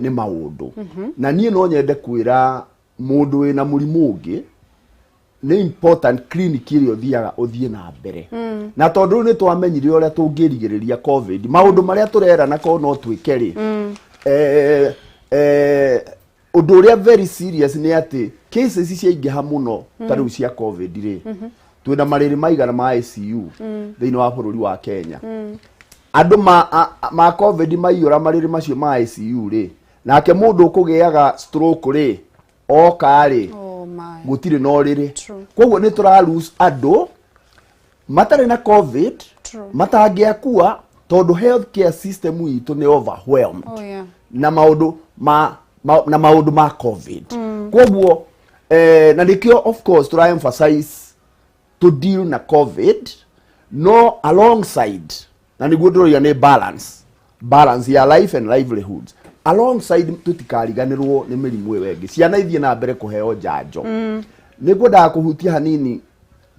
nĩ maũndũ. Na niĩ no nyende kwĩra mũndũ wĩna mũrimũ ũngĩ, nĩ important clinic ĩrĩa ũthiaga ũthiĩ na mbere, na tondũ rĩu nĩ twamenyire ũrĩa tũngĩrigĩrĩria COVID, maũndũ marĩa tũrerana ko no twĩke rĩ, ũndũ ũrĩa very serious nĩ atĩ cases ciaingĩha mũno ta rĩu cia COVID rĩ, twĩna marĩrĩ maigana ma ICU thĩinĩ wa bũrũri wa Kenya? Andũ ma COVID maiyũra marĩrĩ macio ma ICU rĩ, nake mũndũ ũkũgĩaga stroke rĩ, oka rĩ, Oh my. Gũtirĩ na ũrĩrĩ. True. Koguo nĩ tũra lose andũ matarĩ na COVID, matangĩakua, tondũ health care system itũ nĩ overwhelmed na maũndũ ma na maũndũ ma COVID. Koguo na nĩkĩo of course tũra emphasize to deal na COVID, no alongside, na nĩguo ndĩroiga nĩ balance ya life and livelihoods, alongside tũtikariganĩrwo nĩ mĩrimũ ĩyo ĩngĩ, ciana ithiĩ na mbere kũheo njanjo. Nĩ ngwendaga kũhutia hanini,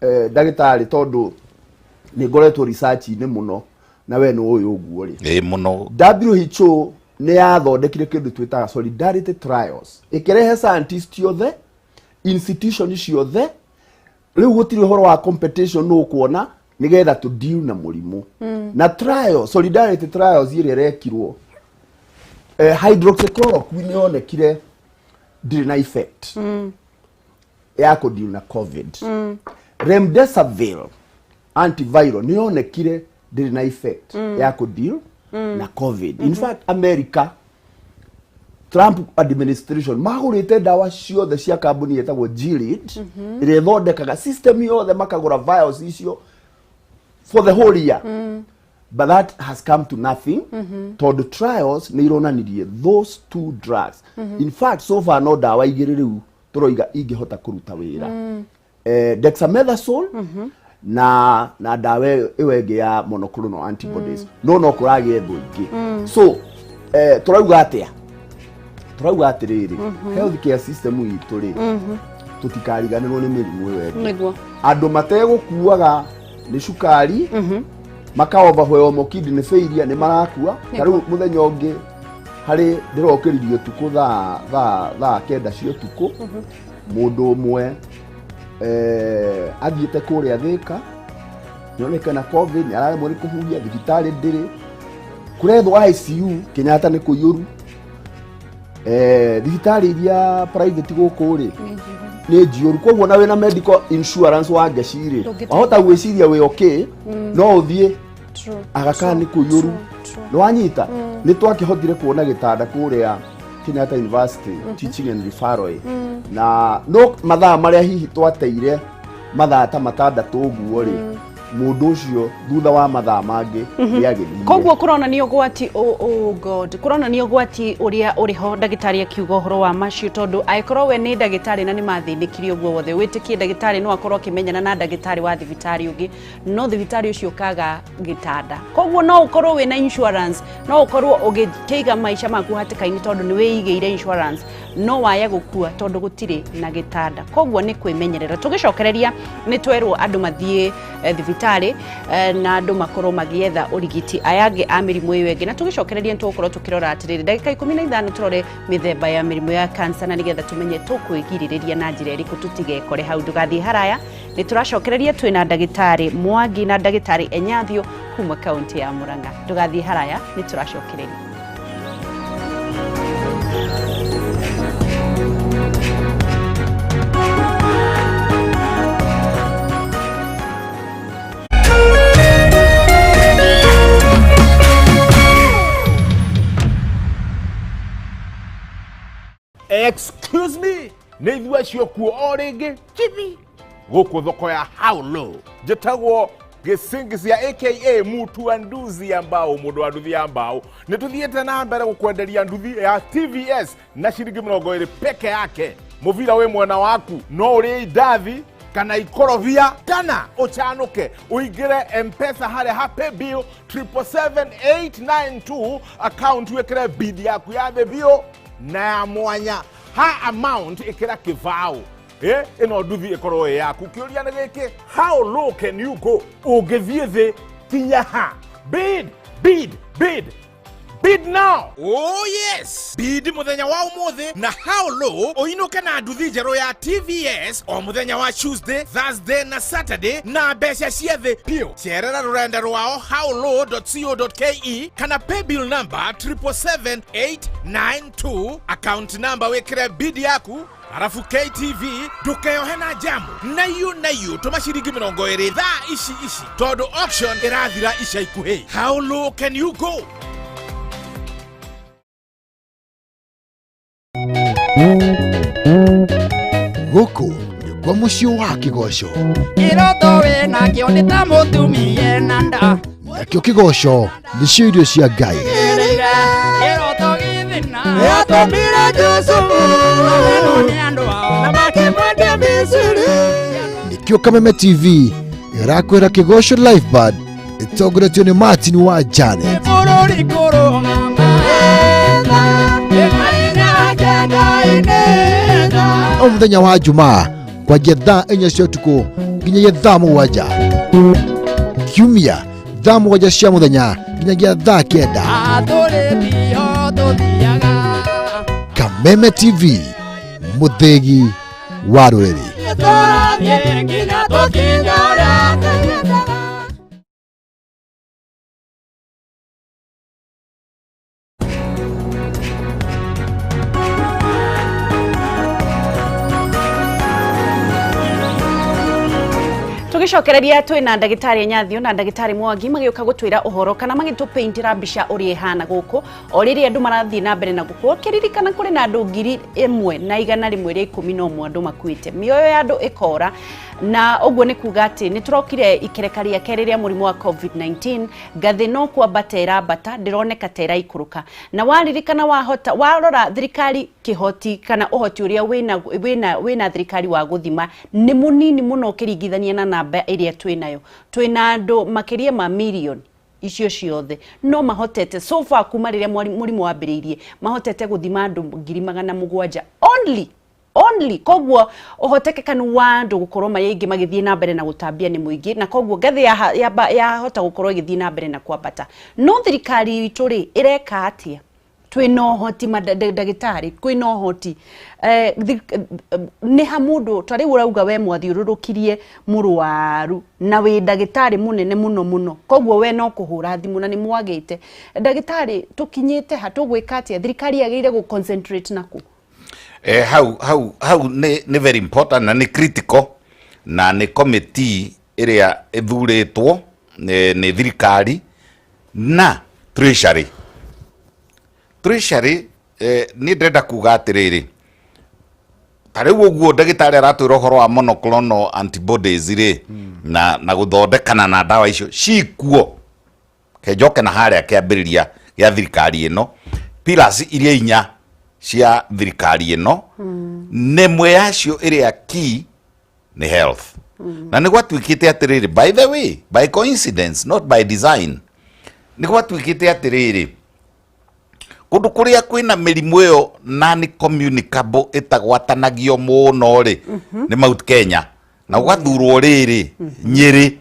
ndagĩtarĩ, tondũ nĩ ngoretwo research-inĩ mũno na we nĩ ũĩ ũguo rĩ. Ĩ mũno. WHO nĩ yathondekire kĩndũ twĩtaga solidarity trials, ĩkĩrehe scientist ciothe, institution ciothe. Rĩu gũtirĩ ũhoro wa competition nũ ũkuona nĩgetha tũ deal na mũrimũ. Na trial, solidarity trials ĩrĩa ĩrekirwo, hydroxychloroquine yonekire ndĩrĩ na effect ya kũ deal na COVID. Remdesivir antiviral nĩ yonekire ndĩrĩ na effect ya kũ deal na COVID. In fact, America, Trump administration magũrĩte ndawa ciothe cia kambuni ĩtagwo Gilead, ĩrĩa ĩthondekaga system yothe, makagũra vials icio for the whole year, but that has come to nothing, tondũ trials nĩ ironanirie those two drugs, in fact so far no ndawa igĩrĩ rĩu tũroiga ingĩhota kũruta wĩra, dexamethasone na ndawa ĩyo ĩngĩ ya monoclonal antibodies, no kũragĩethwo ingĩ. So tũrauga atĩa? Tũrauga atĩrĩrĩ, health care system itũ rĩ, tũtikariganĩrwo nĩ mĩrimũ ĩyo ĩngĩ. Andũ mategũkuaga nĩ cukari maka overwhelm kidney failure nĩ marakua. Ta rĩu mũthenya ũngĩ harĩ ndĩrokĩririe ũtukũ thaa 9 cia ũtukũ, mũndũ ũmwe athiĩte kũrĩa Thĩka, nĩoneka na COVID, nĩ araremwo nĩ kũhuhia, thibitarĩ ndĩrĩ, kũrethwo ICU Kenyatta nĩ kũiyũru, thibitarĩ iria private gũkũ rĩ nĩ njiyũru. Koguo na wĩna medical insurance wa ngeci rĩ, wahota gwĩciria wĩ okay, no ũthiĩ Aga Khan nĩ kũiyũru. Nĩ wanyita, nĩ twakĩhotire kuona gĩtanda kũrĩa Kenyatta University Teaching and Referral, na no mathaa marĩa hihi twateire mathaa ta 6 ũguo rĩ. Mũndũ ũcio thutha wa mathaa mangĩ nĩ agĩthire. Koguo kũronania ũgwati, oh, oh God, kũronania ũgwati ũrĩa ũrĩ ho. Ndagĩtarĩ akiuga ũhoro wa macio, tondũ angĩkorwo we nĩ ndagĩtarĩ na nĩ mathĩnĩkire ũguo wothe, wĩtĩkie ndagĩtarĩ no akorwo akĩmenyana na ndagĩtarĩ wa thibitarĩ ũngĩ, no thibitarĩ ũcio ũkaga gĩtanda. Koguo no ũkorwo wĩna insurance, no ũkorwo ũgĩkĩiga maica maku hatĩka-inĩ tondũ nĩ wĩigĩire insurance, no waya gũkua tondũ gũtirĩ na gĩtanda. Koguo nĩ kwĩmenyerera. Tũgĩcokereria nĩ twerwo andũ mathiĩ thibitarĩ na andũ makorwo magĩetha ũrigiti aya angĩ a mĩrimũ ĩyo ĩngĩ. Na tũgĩcokereria nĩ tũgũkorwo tũkĩrora atĩrĩrĩ, ndagĩka 15 tũrore mĩthemba ya mĩrimũ ya cancer, na nĩgetha tũmenye tũkwĩgirĩrĩria na njĩra ĩrĩkũ tũtigekore hau. Ndũgathiĩ haraya, nĩ tũracokereria twĩna ndagĩtarĩ Mwangi na ndagĩtarĩ Enyathio kuma kaunti ya Murang'a. Ndũgathiĩ haraya, nĩ tũracokereria. Excuse me, nĩ ithuĩ acio kuo o rĩngĩ chibi gũkũ thoko ya how low. Njĩtagwo Gĩcingisia aka mutu wa nduthi ya mbao, mũndũ wa nduthi ya mbao. Nĩ tũthiĩte na mbere gũkwenderia nduthi ya TVS na ciringi 20 peke yake. Mũbira wĩ mwena waku, no ũrĩe indathi kana ikorobia kana ũcanũke ũingĩre Mpesa harĩa ha paybill 777892 account, wĩkĩre bid yaku ya thĩ biũ na ya mwanya ha amount, ĩkĩra kĩbaũ. Ĩno nduthi ĩkorwo ĩ yaku. Kĩũria nĩ gĩkĩ, how low can you go? Ũngĩthiĩ thĩ kinya ha? Bid, bid, bid, bid now. Oh yes! Bid muthenya wa umuthi na how low uinuke na nduthi njerũ ya TVS o muthenya wa Tuesday, Thursday na Saturday na mbeca cia thĩ piũ. Cerera rũrenda rwao howlow.co.ke kana paybill number 777892, account number wĩkĩre bid yaku, arabu KTV. Ndũkeyohe na jamu na iũ, tũma ciringi 20 thaa ici ici tondũ auction ĩrathira ica ikuhĩ. How low can you go? Gũkũ nĩ kwa mũciĩ wa kĩgoco. Kĩroto wĩnakĩo nĩ ta mũtumia na nda. Nakĩo kĩgoco nĩcio irio cia Ngai. Kĩroto gĩthĩna yatũmire Jusufu nĩ andũ ao na makĩmwendia Misiri. Nĩkĩo Kameme TV ĩrakwĩra Kĩgoco Live Band ĩtongoretio nĩ Martin wa Janet. Bũrũri kũrũgama O mũthenya wa Jumaa kwanjia thaa 4 cia ũtukũ nginyagia thaa 7, Kiumia thaa 7 cia mũthenya nginyagia thaa 9. Atũrĩtio tũthiaga. Kameme TV, mũthĩgi wa rũrĩrĩ. Tũrathiĩ nginya tũkinya ũrĩa twendaga. Tũgĩcokereria twĩna ndagĩtarĩ Nyathio na ndagĩtarĩ Mwangi magĩũka gũtwĩra ũhoro kana magĩtũpaintĩra mbica ũrĩa ĩhana gũkũ o rĩrĩa andũ marathiĩ na mbere na gũkũ. Ũkĩririkana kũrĩ na andũ 1111 andũ makuĩte, mĩoyo ya andũ ĩkora, na ũguo nĩ kuga atĩ nĩ tũrokire ikereka rĩa kerĩ rĩa mũrimũ wa COVID-19. Ngathĩ no kwambata ĩrambata, ndĩroneka ta ĩraikũrũka. Na waririkana, wahota warora thirikari kĩhoti kana ũhoti ũrĩa wĩna thirikari wa gũthima nĩ mũnini mũno ũkĩringithania na namba ĩrĩa twĩnayo. Twĩna andũ makĩria ma mirioni icio ciothe, no mahotete so far kuma rĩrĩa mũrimũ wambĩrĩirie mahotete gũthima andũ 700,000 only only. Koguo ũhotekekanu wa andũ gũkorwo marĩ aingĩ magĩthiĩ na mbere na gũtambia nĩ mũingĩ, na koguo ngathĩ yahota gũkorwo ĩgĩthiĩ na mbere na kwambata. No thirikari itũ rĩ, ĩreka atĩa? Twĩna ũhoti, ndagĩtarĩ, kwĩna ũhoti, nĩ ha mũndũ ta rĩu ũrauga we mwathiũrũrũkirie mũrwaru na wĩ ndagĩtarĩ mũnene mũno mũno, koguo we no kũhũra thimũ na nĩ mwagĩte ndagĩtarĩ. Tũkinyĩte ha? Tũgwĩka atĩa? Thirikari yagĩrĩire gũ concentrate naku? Hau nĩ very important na nĩ critical, na nĩ committee ĩrĩa ĩthurĩtwo nĩ thirikari na treasury. Treasury, niĩ ndĩrenda kuga atĩrĩrĩ, Ta rĩu ũguo ndagĩtarĩ aratwĩra ũhoro wa monoclonal antibodies rĩ, na gũthondekana na ndawa icio cikuo. Kenjoke na harĩa kĩambĩrĩria gĩa thirikari ĩno, pillars iria inya cia thirikari ĩno, na ĩmwe yacio ĩrĩa key nĩ health. Na nĩ gwatuĩkĩte atĩrĩrĩ, by the way, by coincidence, not by design, nĩ gwatuĩkĩte atĩrĩrĩ, kũndũ kũrĩa kwĩna mĩrimũ ĩyo non communicable ĩtagwatanagio mũno rĩ, nĩ Mount Kenya, na gũgathurwo rĩrĩ Nyĩrĩ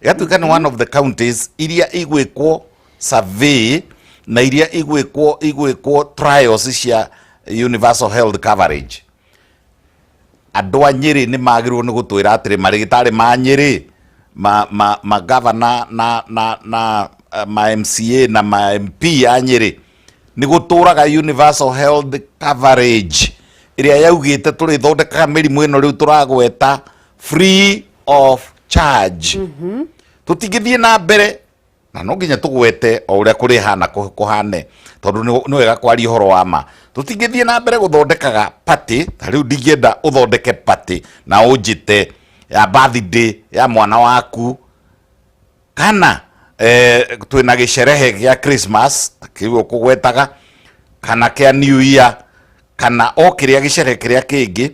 ĩgatuĩka nĩ one of the counties iria igwĩkwo survey na iria igwĩkwo trials cia universal health coverage. Andũ a Nyĩrĩ nĩ magĩrĩirwo nĩ gũtwĩra atĩrĩ, marĩgĩtarĩ ma Nyĩrĩ, ma governor na ma MCA na ma MP a Nyĩrĩ, nĩ gũtũraga universal health coverage ĩrĩa yaugĩte tũrĩthondekaga mĩrimũ ĩno rĩu tũragweta free of charge. Tũtingĩthiĩ na mbere na no nginya tũgwete o ũrĩa kũrĩhana kũhane, tondũ nĩ wega kwaria ũhoro wa ma. Tũtingĩthiĩ na mbere gũthondekaga party. Ta rĩu ndingĩenda ũthondeke party na ũnjĩte ya birthday ya mwana waku, kana twĩna gĩcerehe gĩa Christmas ta kĩu ũkũgwetaga, kana kĩa New Year, kana o kĩrĩa gĩcerehe kĩrĩa kĩngĩ.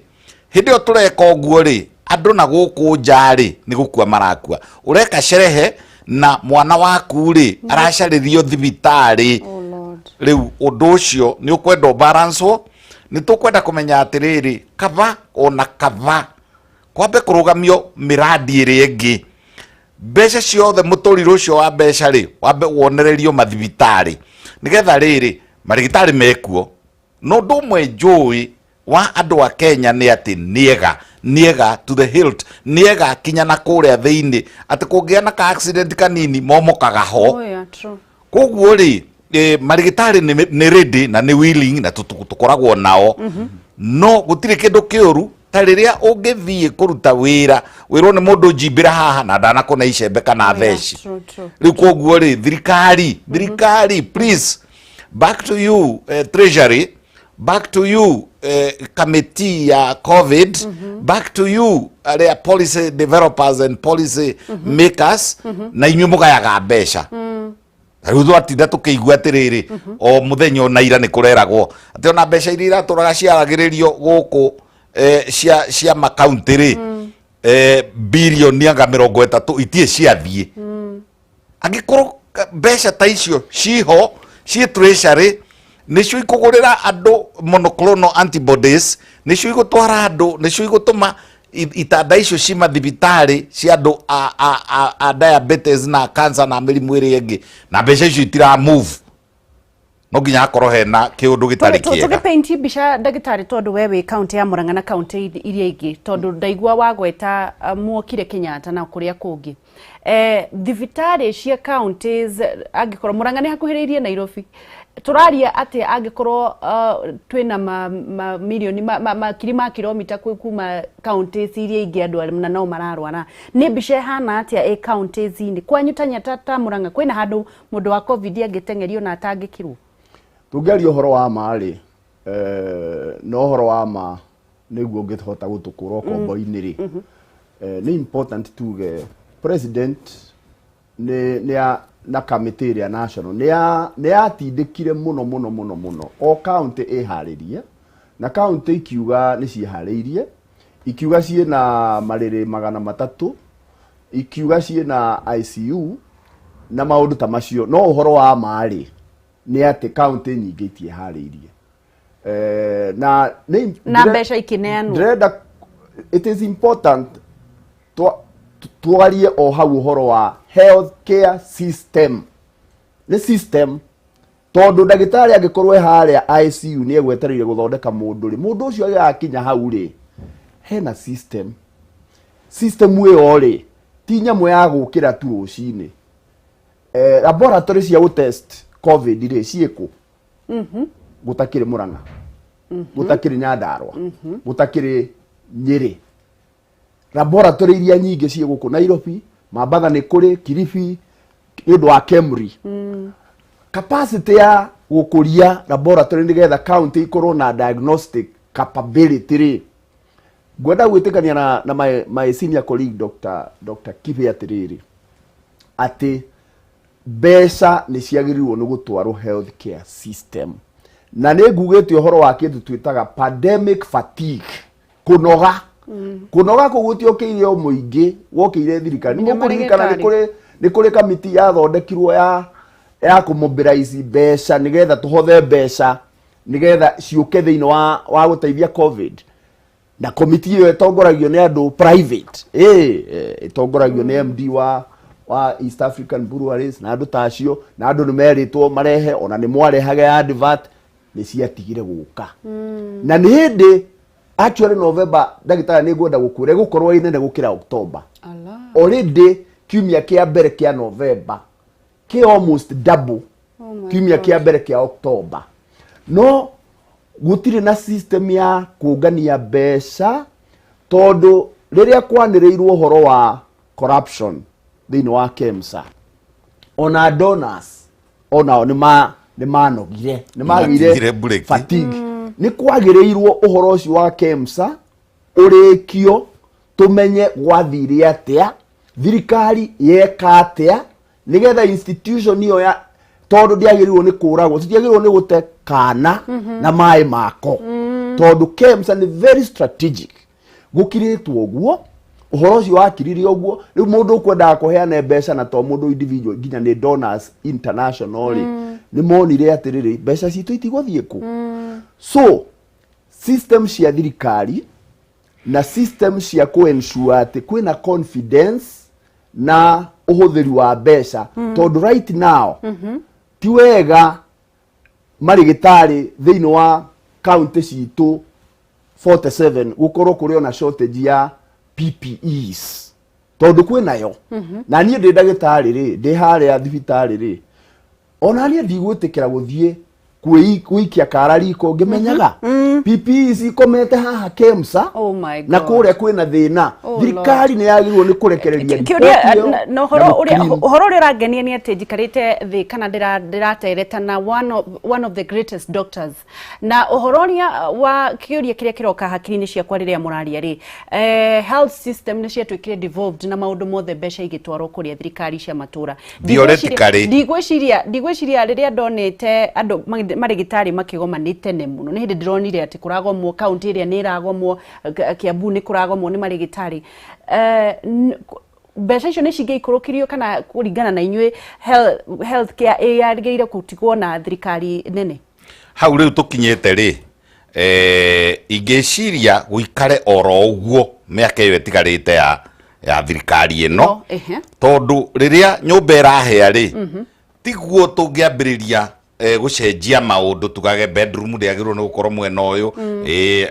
Hĩndĩ ĩyo tũreka ũguo rĩ, andũ na gũkũ nja rĩ, nĩ gũkua marakua. Ũreka cerehe na mwana waku rĩ, aracarĩrio thibitarĩ. Oh Lord. Rĩu ũndũ ũcio nĩ ũkwenda ũbalancwo. Nĩ tũkwenda kũmenya atĩrĩrĩ, kaba ona kaba kwambe kũrũgamio mĩrandi ĩrĩa ĩngĩ, mbeca ciothe, mũtũrĩre ũcio wa mbeca rĩ, wambe wonererio mathibitarĩ, nĩgetha rĩrĩ marĩgĩtarĩ mekuo. Na ũndũ ũmwe njũĩ wa andũ a Kenya nĩ atĩ nĩega, nĩega to the hilt, nĩega kinya na kũrĩa thĩinĩ, atĩ kũngĩgĩa na ka accident kanini momokaga ho. Oh yeah, true. Koguo rĩ, marĩgĩtarĩ nĩ ready na nĩ willing na tũkoragwo nao, no gũtirĩ kĩndũ kĩũru ta rĩrĩa ũngĩthiĩ kũruta wĩra wĩrwo nĩ mũndũ njimbĩra haha na ndanakũne icembe kana Oh, yeah, theci. true, true. Rĩu koguo rĩ, thirikari, please, back to you, treasury, back to you, committee ya COVID, back to you arĩa policy developers and policy makers, na inyuĩ mũgayaga mbeca. Rĩu twatinda tũkĩigua atĩrĩrĩ, o mũthenya ona ira nĩ kũreragwo atĩ ona mbeca iria iratũraga ciaragĩrĩrio gũkũ cia makaunti rĩ, bilioni anga 30 itirĩ ciathiĩ. Angĩkorwo mbeca ta icio ciho ciĩ treasury, nĩcio ikũgũrĩra andũ monoclonal antibodies, nĩcio igũtwara andũ, nĩcio igũtũma itanda icio ci mathibitarĩ cia andũ a diabetes na cancer na mĩrimũ ĩrĩa ĩngĩ, na mbeca icio itira move, no nginya hakorwo hena kĩũndũ gĩtarĩ kĩega. Tũgĩpainti mbica, ndagĩtarĩ, tondũ we wĩ kaunti ya Murang'a na kaunti iria ingĩ, tondũ ndaigua wagweta muokire Kenyatta na kũrĩa kũngĩ, thibitarĩ cia counties, angĩkorwo Murang'a nĩ hakuhĩrĩirie Nairobi, tũraria atĩ angĩkorwo twĩna ma milioni makiri ma kilomita kuma counties iria ingĩ, andũ na no mararwara, nĩ mbica ĩhana atĩa ĩ counties-inĩ kwanyu ta Nyata, ta Murang'a? Kwĩna handũ mũndũ wa COVID angĩteng'erio na atangĩkirwo? Tũngĩaria ũhoro wa ma rĩ, na ũhoro wa ma nĩguo ũngĩhota gũtũkũra ũkombo-inĩ rĩ, nĩ important tuge president nĩ na kamĩtĩ ĩrĩa national nĩ yatindĩkire mũno mũno mũno mũno o county ĩharĩrie, na county ikiuga nĩ ciĩharĩirie, ikiuga ciĩna marĩrĩ 300, ikiuga ciĩna ICU na maũndũ ta macio. No ũhoro wa ma rĩ, nĩ atĩ county nyingĩ itiĩharĩirie. Na nĩ Na mbeca ikĩneanwo. Ndĩrenda, it is important twarie o hau ũhoro wa health care system. Nĩ system, tondũ ndagĩtarĩ angĩkorwo e harĩa ICU nĩ egwetereire gũthondeka mũndũ rĩ, mũndũ ũcio agĩgakinya hau rĩ, hena system. System ĩyo rĩ, ti nyamũ ya gũkĩra tu rũcinĩ. Laboratory cia gũtest COVID rĩ, ciĩkũ? Gũtakĩrĩ Murang'a, gũtakĩrĩ Nyandarua, gũtakĩrĩ Nyĩrĩ. Laboratory iria nyingĩ ciĩ gũkũ Nairobi, Mambatha nĩ kũrĩ, Kilifi, nĩ ũndũ wa KEMRI. Capacity ya gũkũria laboratory nĩgetha county ikorwo na diagnostic capability rĩ, Ngwenda gwĩtĩkania na my senior colleague Dr. Kibe atĩrĩrĩ, atĩ mbeca nĩ ciagĩrĩirwo nĩ gũtwarwo health care system, na nĩ ngugĩte ũhoro wa kĩndũ twĩtaga pandemic fatigue, kũnoga. Kũnoga kũu gũtiokĩire o mũingĩ, gwokĩire thirikari. Nĩ Nginya mũkũririkana nĩ marĩgĩtarĩ. kũrĩ kamiti yathondekirwo ya kũmobilize mbeca nĩgetha tũhothe mbeca nĩgetha ciũke thĩinĩ wa gũteithia COVID, na komiti ĩyo ĩtongoragio nĩ andũ private, ĩtongoragio nĩ MD wa East African Breweries na andũ ta acio, na andũ nĩ merĩtwo marehe, ona nĩ mwarehaga advert, nĩ ciatigire gũka. Na nĩ hĩndĩ actually November, ndagĩtarĩ, nĩ ngwenda gũkwĩra ĩgũkorwo ĩ nene gũkĩra October. Ala. Already kiumia kĩa mbere kĩa November kĩ almost double Oh my kiumia God. kĩa mbere kĩa October. No gũtirĩ na system ya kũngania mbeca, tondũ rĩrĩa kwanĩrĩirwo ũhoro wa corruption thĩinĩ wa KEMSA, ona donors onao nĩ manogire, nĩ Matigire magĩire breki. fatigue. Nĩ kwagĩrĩirwo ũhoro ũcio wa KEMSA ũrĩkio, tũmenye gwathire atĩa, thirikari yeka atĩa, nĩgetha institution ĩyo ya, tondũ ndĩagĩrĩirwo nĩ kũragwo, tũtiagĩrĩirwo nĩ gũte kana na maĩ mako, tondũ KEMSA nĩ very strategic. Gũkirĩtwo ũguo, ũhoro ũcio wakirire ũguo, rĩu mũndũ ũkwendaga kũheana mbeca, na to mũndũ individual, nginya nĩ donors international rĩ, nĩ monire atĩrĩrĩ, mbeca citũ itigũthiĩ kũ. So system cia thirikari na system cia kũ ensure atĩ kwĩna confidence na ũhũthĩri wa mbeca, tondũ right now ti wega marĩgĩtarĩ thĩinĩ wa kaunti citũ 47 gũkorwo kũrĩ ona shortage ya PPEs, tondũ kwĩnayo. Na niĩ ndĩ ndagĩtarĩ rĩ, ndĩ harĩa thibitarĩ rĩ, ona niĩ ndigwĩtĩkĩra gũthiĩ gwĩikia kara riko ngĩmenyaga PPEs ikomete haha KEMSA. Oh my Na God. kũrĩa kwĩna thĩna. Oh. Thirikari nĩ yagĩrĩirwo nĩ kũrekereria Kĩũria riboti ĩyo na ũhoro ũrĩa gũ-clean. Ũhoro ũrĩa ũrangenia nĩ atĩ njikarĩte thĩ kana ndĩratereta na one of the greatest doctors, na ũhoro ũrĩa wa kĩũria kĩrĩa kĩroka hakiri-inĩ ciakwa rĩrĩa mũraria rĩ, health system nĩ ciatuĩkire devolved na maũndũ mothe mbeca igĩtwarwo kũrĩa thirikari cia matũra. Theoretically. Ndigwĩciria rĩrĩa ndonete andũ marĩgĩtarĩ makĩgoma nĩ tene mũno. Nĩ hĩndĩ ndĩronire atĩ kũragomwo, kaunti ĩrĩa nĩ ĩragomwo, Kiambu nĩ kũragomwo nĩ marĩgĩtarĩ. Mbeca icio nĩ cingĩikũrũkirio, kana kũringana na inyuĩ health care ĩyagĩrĩire gũtigwo na thirikari nene? Hau rĩu tũkinyĩte rĩ, ingĩciria gũikare oro ũguo mĩaka ĩyo ĩtigarĩte ya thirikari ĩno. No, ehe. Tondũ rĩrĩa nyũmba ĩrahĩa rĩ, tiguo tũngĩambĩrĩria gũcenjia maũndũ, tugage bedroom ndĩagĩrĩirwo nĩ gũkorwo mwena ũyũ,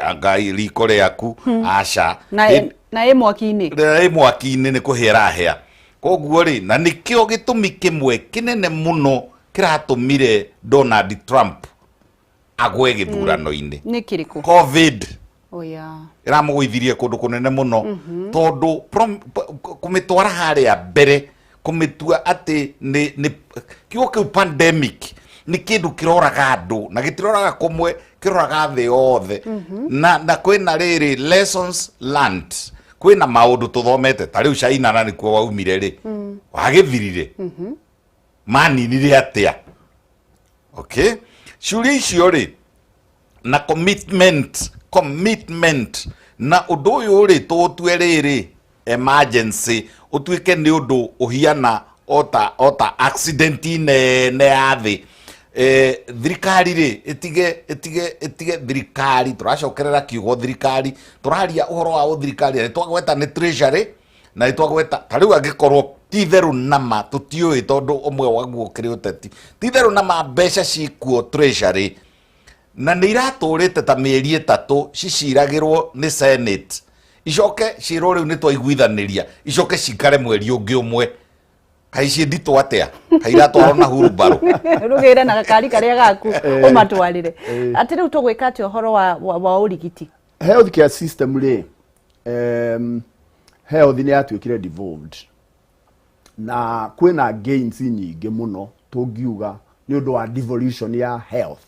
anga riko rĩaku, aca. Na na ĩ mwaki-inĩ. Rĩrĩa ĩ mwaki-inĩ nĩ kũhĩa ĩrahĩa. Koguo rĩ, na nĩkĩo gĩtũmi kĩmwe kĩnene mũno kĩratũmire Donald Trump agwe gĩthurano-inĩ. Nĩ kĩrĩkũ? COVID. Oh, yeah. Ĩramũgũithirie kũndũ kũnene mũno, tondũ kũmĩtwara harĩa mbere, kũmĩtua atĩ nĩ kiugo kĩu pandemic nĩ kĩndũ kĩroraga andũ, na gĩtiroraga kũmwe, kĩroraga thĩ yothe. Na kwĩna rĩrĩ lessons learned, kwĩna maũndũ tũthomete, ta rĩu China, na nĩkuo waumire rĩ, wagĩthirire, maninire atĩa? Okay, ciũria icio rĩ, na commitment na ũndũ ũyũ rĩ, tũũtue rĩrĩ emergency, ũtuĩke nĩ ũndũ ũhiana ota accident nene ya thĩ. Thirikari rĩ, ĩtige thirikari, tũracokerera kiugo thirikari, tũraria ũhoro wa ũthirikari, na nĩtwagweta nĩ treasury, na nĩtwagweta ta rĩu angĩkorwo ti itherũ nama tũtiũĩ, tondũ ũmwe waguo ũkĩrĩ ũteti, ti itherũ nama mbeca cikuo treasury na nĩ iratũrĩte ta mĩeri 3 ciciragĩrwo nĩ Senate, icoke ciĩrwo rĩu nĩ twaiguithanĩria, icoke cikare mweri ũngĩ ũmwe. Kaĩ ciĩ nditũ atĩa? Kaĩ iratwarwo na hurumbarũ? Rũgĩre na gakari karĩa gaku ũmatwarĩre. Atĩ rĩu tũgwĩka atĩa ũhoro wa ũrigiti? Health care system rĩ, health nĩ yatuĩkire devolved na kwĩna gains nyingĩ mũno tũngiuga nĩ ũndũ wa devolution ya health,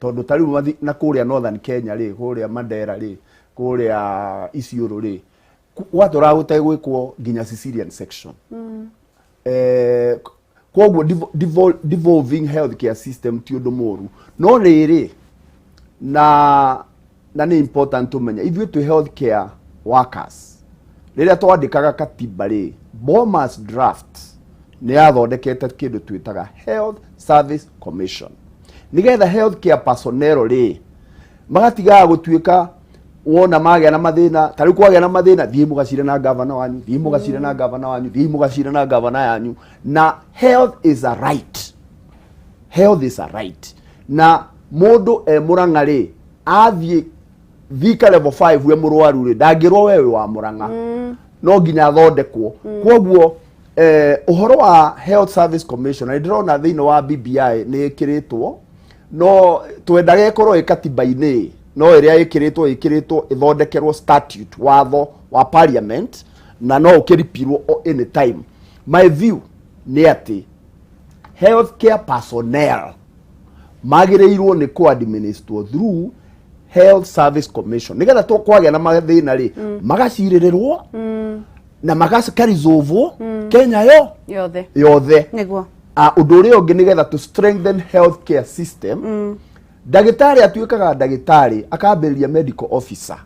tondũ ta rĩu na kũrĩa Northern Kenya rĩ, kũrĩa Mandera rĩ, Kũrĩa Isiolo rĩ, gwatũraga gũtegwĩkwo nginya cesarean section. Koguo devolving healthcare system ti ũndũ mũru, no rĩrĩ na nĩ important tũmenye ithuĩ twĩ healthcare workers. Rĩrĩa twandĩkaga katiba rĩ, Bomas draft nĩ yathondekete kĩndũ twĩtaga Health Service Commission, nĩgetha healthcare personnel rĩ magatigaga gũtuĩka wona magĩa na mathĩna, ta rĩu kwagĩa na mathĩna, thiĩ mũgacire na gavana wanyu, thiĩ mũgacire na gavana wanyu, thiĩ mũgacire na gavana yanyu. Na health is a right, health is a right. Na mũndũ e Mũrang'a rĩ, athiĩ Thika level 5 we mũrwaru rĩ, ndangĩrwo we wĩ wa Mũrang'a, no nginya athondekwo. Koguo ũhoro wa Health Service Commission, na ndĩrona thĩinĩ wa BBI nĩ ĩkĩrĩtwo, no twendaga ĩkorwo ĩ katiba-inĩ, no ĩrĩa ĩkĩrĩtwo ĩthondekerwo statute, watho wa parliament, na no ũkĩripirwo o anytime. My view nĩ atĩ healthcare personnel magĩrĩirwo nĩ kũ-administer through Health Service Commission, nĩgetha kwagĩa na mathĩna rĩ, magacirĩrĩrwo na magakaresolvwo Kenya yo yothe. Yothe. Ũndũ ũrĩa ũngĩ, nĩgetha to strengthen healthcare system, ndagĩtarĩ atuĩkaga ndagĩtarĩ akambĩrĩria medical officer,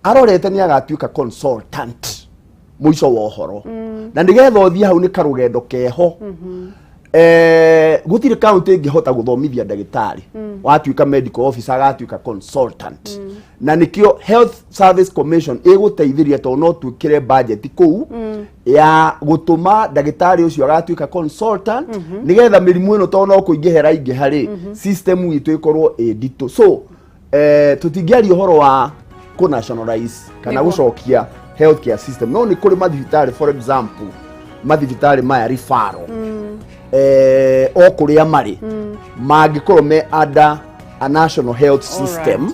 arorete nĩ agatuĩka consultant mũico wa ũhoro. Na nĩgetha ũthiĩ hau nĩ karũgendo keho. Gũtirĩ kaunti ĩngĩhota gũthomithia ndagĩtarĩ watuĩka medical officer agatuĩka consultant. Na nĩkĩo Health Service Commission ĩgũteithĩria, tondũ no twĩkĩre budget kũu ya gũtũma ndagĩtarĩ ũcio agatuĩka consultant, nĩgetha mĩrimũ ĩno tondũ no kũingĩha ĩraingĩha rĩ, system itũ ĩkorwo ĩ nditũ. So tũtingĩaria ũhoro wa kũ nationalize kana gũcokia healthcare system, no nĩ kũrĩ mathibitarĩ, for example mathibitarĩ maya referral, o kũrĩa marĩ mangĩkorwo me under a national health system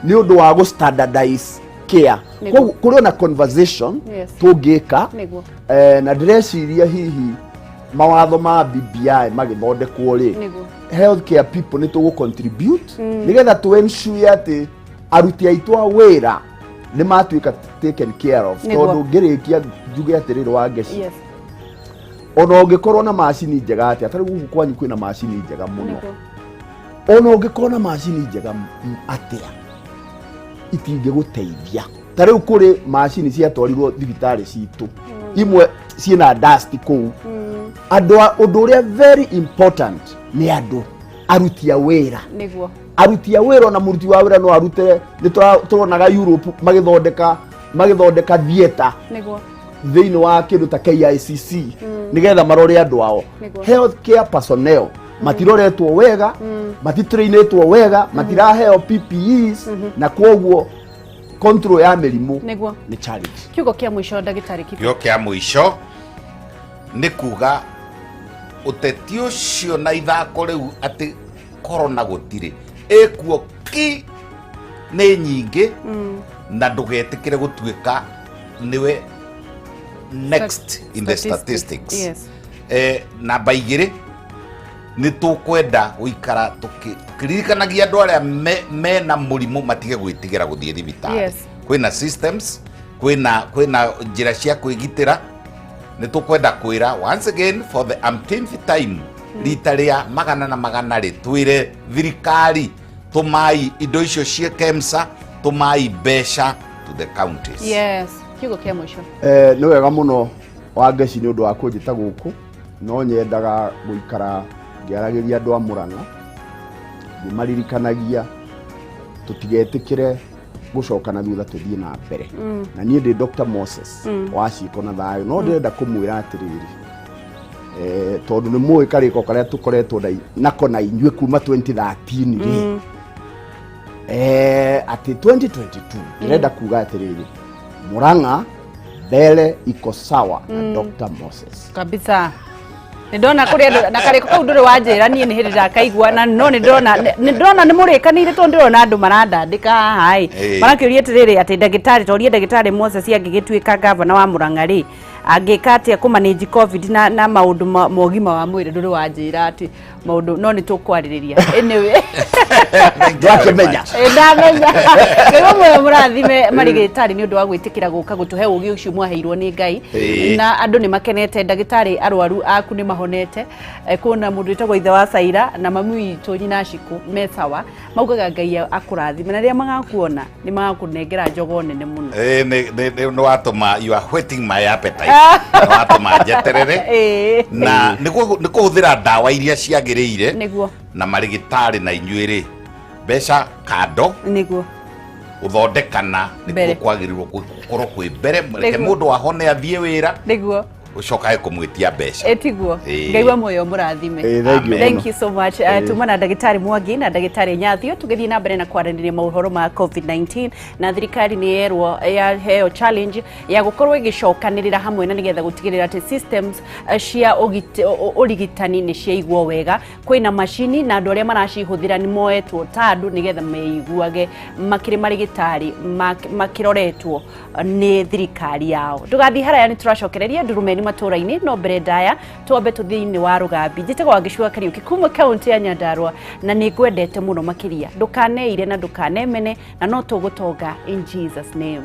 nĩ ũndũ wa gũ standardize care. Koguo kũrĩ ona conversation tũngĩka. Na ndĩreciria hihi mawatho ma BBI magĩthondekwo rĩ, healthcare people nĩ tũgũ contribute nĩgetha tũ ensure atĩ aruti aitũ a wĩra nĩ matuĩka taken care of. Tondũ ngĩrĩkia njuge atĩrĩrĩ, Wangeci, ona ũngĩkorwo na macini njega atĩa, ta rĩu gũkũ kwanyu kwĩna macini njega mũno, ona ũngĩkorwo na macini njega atĩa, itingĩgũteithia. Ta rĩu kũrĩ macini ciatwarirwo thibitarĩ citũ, imwe ciĩna dust kũu. Andũ ũndũ ũrĩa very important nĩ andũ aruti a wĩra. Aruti a wĩra, ona mũruti wa wĩra no arute. Nĩ tũronaga Europe magĩthondeka theatre thĩinĩ wa kĩndũ ta KICC nĩgetha marore andũ ao. Healthcare personnel matiroretwo wega, matitrainĩtwo wega, matiraheo PPEs, na kwoguo control ya mĩrimũ nĩ challenge. Kiugo kĩa mũico, ndagĩtarĩ Kibe. Kĩo kĩa mũico nĩ kuga ũteti ũcio na ithako rĩu atĩ korona gũtirĩ ĩkuo ki nĩ nyingĩ, na ndũgetĩkĩre gũtuĩka nĩwe next in the Statistics. statistics. Namba 2, nĩ tũkwenda gũikara tũkĩririkanagia andũ arĩa mena mũrimũ matige gwĩtigĩra gũthiĩ thibitarĩ. Kwĩna systems, kwĩna njĩra cia kwĩgitĩra. Nĩ tũkwenda kwĩra once again, for the umpteenth time, rita rĩa magana na magana rĩ, twĩre thirikari, tũmai indo icio cia KEMSA, tũmai mbeca to the counties. Yes, kiugo kĩa mũico. Nĩ wega mũno, Wangeci, nĩ ũndũ wa kũnjĩta gũkũ. No nyendaga gũikara ngĩaragĩria andũ a Mũrang'a, ngĩmaririkanagia tũtigetĩkĩre gũcoka na thutha, tũthiĩ na mbere. Na niĩ ndĩ Dr. Moses wa ciĩko na thayũ, no ndĩrenda kũmwĩra atĩrĩrĩ, tondũ nĩ mũĩ karĩko karĩa tũkoretwo nako na inyuĩ kuma 2013 rĩ, atĩ 2022 ndĩrenda kuga atĩrĩrĩ, Murang'a mbele iko sawa na Dr. Moses. Kabisa, nĩ ndona kũrĩ andũ na karĩko kau ndũrĩ wanjĩra. Niĩ nĩ hĩndĩ ndakaigua, na no nĩ ndĩrona nĩ mũrĩkanĩire, tondũ ndĩrona andũ marandandĩka haha ĩ, marakĩũria atĩrĩrĩ, atĩ ndagĩtarĩ torie ndagĩtarĩ Moses angĩgĩtuĩka gavana wa Murang'a rĩ. Angĩka atĩa kũ manage COVID na maũndũ ma ũgima wa mwĩrĩ? Ndũrĩ wanjĩra atĩ maũndũ, no nĩ tũkwarĩrĩria anyway. Ndwakĩmenya. Ĩ, ndamenya. Ngai wa muoyo mũrathime marigĩtarĩ nĩ ũndũ wa gwĩtĩkĩra gũka gũtũhe ũgĩ ũcio mwaheirwo nĩ Ngai. Na andũ nĩ makenete, ndagĩtarĩ, arwaru aku nĩ mahonete. Kwĩna mũndũ wĩtagwo ithe wa Caira na mami witũ nyina Cikũ me sawa, maugaga Ngai akũrathime, na rĩrĩa magakuona nĩ magakũnengera njogo nene mũno. Nĩ watũma, you are whetting my appetite, nĩ watũma njeterere. Na nĩ kũhũthĩra ndawa iria ciagĩrĩire na marĩgĩtarĩ na inyuĩ rĩ, mbeca kando, gũthondekana Mbere. nĩkuo kwagĩrĩirwo gũkorwo kwĩ mbere. Reke mũndũ ahone, athiĩ wĩra, ũcokage kũmwĩtia mbeca. Ĩtiguo. Ngai wa muoyo mũrathime. Ĩ, thank you. Thank mũno. you so much. Tuma na ndagĩtarĩ Mwangi na ndagĩtarĩ Nyathio tũgĩthiĩ na mbere na kwaranĩria maũhoro ma COVID-19, na thirikari nĩ yerwo yaheo challenge ya gũkorwo ĩgĩcokanĩrĩra hamwe na nĩgetha gũtigĩrĩra atĩ systems cia ũrigitani nĩ ciaigwo wega, kwĩna macini na andũ arĩa maracihũthĩra nĩ moetwo ta andũ nĩgetha meiguage makĩrĩ marĩgĩtarĩ makĩroretwo nĩ thirikari yao. Ndũgathiĩ haraya, nĩ tũracokereria ndurumeni matũra-inĩ, no mbere ndaya twambe tũthiĩ-inĩ wa rũgambi. Njĩtagwo Wangĩcua Kariũki kuma kaunti ya Nyandarua na nĩ ngwendete mũno makĩria. Ndũkaneire na ndũkanemene, na no tũgũtonga in Jesus name.